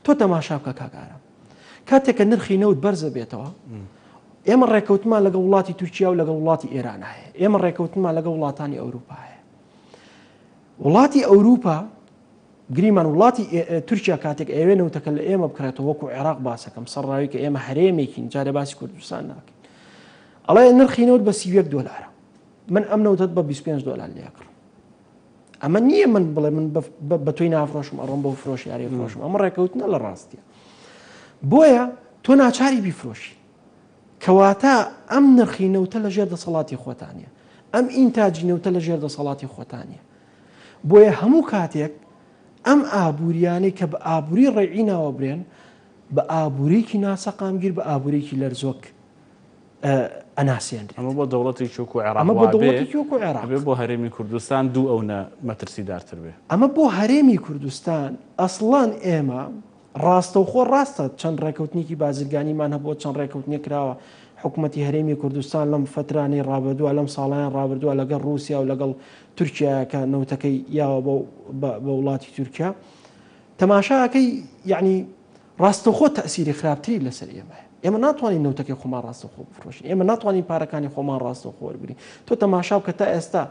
S3: تۆ تەماشا بکە کاک ئارام کاتێک کە نرخی نەوت بەرزە بێتەوە ئێمە ڕێکەوتمان لەگەڵ وڵاتی تورکیا و لەگەڵ وڵاتی ئێران هەیە ئێمە ڕێکەوتمان لەگەڵ وڵاتانی ئەوروپا هەیە وڵاتی ئەوروپا گریمان وڵاتی تورکیا کاتێک ئەوێ نەوتەکە لە ئێمە بکرێتەوە وەکو عێراق باسەکەم سەرڕاوی کە ئێمە هەرێمێکین جارێ باسی کوردستان ناکەین ئەڵێ نرخی نەوت بە 31 دۆلارە من ئەم نەوتەت بە 25 دۆلار لێکڕم ئەمە نییە من بڵێ من بە تۆی نافرۆشم ئەڕۆم بۆ فرۆشیاری فرۆشم ئەمە ڕێکەوتنە لە ڕاستیە بۆیە تۆ ناچاری بیفرۆشی کەواتە ئەم نرخی نەوتە لە ژێر دەسەڵاتی خۆتانە ئەم ئینتاجی نەوتە لە ژێر دەسەڵاتی خۆتانە بۆیە هەموو کاتێک ئەم ئابووریانەی کە بە ئابووری ڕێعی ناوە برێن بە ئابووریکی ناسەقامگیر بە ئابووریکی لەرزۆک ئەناسێنرێت.
S1: ئەمە بۆ دەوڵەتێکی وەکو عێراق
S3: ئەمە بۆ دەوڵەتێکی وەکو عێراق
S1: ئەبێ بۆ هەرێمی کوردستان دوو ئەونە مەترسیدارتر بێ.
S3: ئەمە بۆ هەرێمی کوردستان ئەسڵەن ئێمە ڕاستەوخۆ ڕاستە چەند ڕێکەوتنێکی بازرگانیمان هەبووە چەند ڕێکەوتنێک کراوە حکوومەتی هەرێمی کوردستان لەم فترانەی ڕابردووە لەم ساڵیان ڕابردووە لەگەڵ رووسیا و لەگەڵ تورکیا کە نەوتەکەی یاوە بە وڵاتی تورکیا تەماشاکەی یعنی ڕاستەوخۆ تەئسیری خراپتری لەسەر ئێمە هەیە. ئێمە ناتوانین نەوتەکەی خۆمان ڕاستەوخۆ بفرۆشین. ئێمە ناتوانین پارەکانی خۆمان ڕاستەوخۆ وەربگرین. تۆ تەماشا بکە تا ئێستا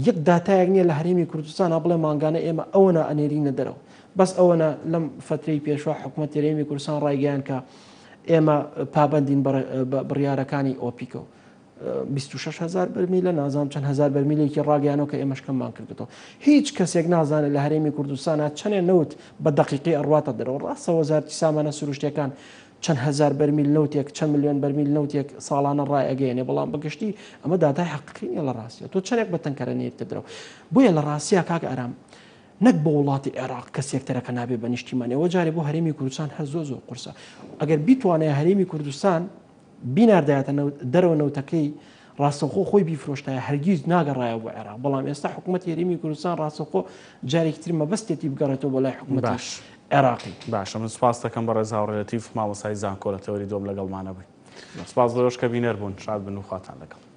S3: یەک داتایەک نییە لە هەرێمی کوردستانا بڵێ مانگانە ئێمە ئەوەنە ئەنێرینە دەرەوە. بەس ئەوەنە لەم فەترەی پێشوە حکومەتی هەرێمی کوردستان ڕایگەیاند کە ئێمە پابەندین بە بڕیارەکانی ئۆپیکەوە. 26 هەزار بەرمیلە نازانم چەند هەزار بەرمیلێکی ڕاگەیانەوە کە ئێمەش کەممان کردێتەوە هیچ کەسێک نازانێت لە هەرێمی کوردستانە چەندێ نەوت بە دەقیقی ئەڕواتە دەرەوە ڕاستە وەزارتی سامانە سروشتەکان چەند هەزار بەرمیل نەوتێک چەند ملیۆن بەرمیل نەوتێک ساڵانە ڕایەگەیەنێ بەڵام بەگشتی ئەمە داتای حەقیقی نیە لە ڕاستیە تۆ چەندێک بە تەنکەرە نێتە دەرەوە بۆیە لە ڕاستیا کاک ئارام نەک بۆ وڵاتی عێراق کە سێکتەرەکە نابێ بە نیشتیمانی ئەوە جارێ بۆ هەرێمی کوردستان هەر زۆر زۆر قورسە ئەگەر بیتوانێ هەرێمی کوردستان بیناردایەتە دەرەوە نەوتەکەی ڕاستەوخۆ خۆی بیفرۆشتایە هەرگیز ناگەڕایەوە بۆ عێراق بەڵام ئێستا حکوومەتی هەرێمی کوردستان ڕاستەوخۆ جارێکی تر مەبەستێتی بگەڕێتەوە بۆ لای حکوومەتی
S1: باش
S3: عێراقی.
S1: باشە من سوپاست دەکەم بەڕێز هاوڕێ لەتیف مامۆستای زانکۆ لە تەوەری دووەم لەگەڵمانە بووی سوپاس بۆ ئێوەش کە بینەر بوون شاد بن و خواتان لەگەڵ.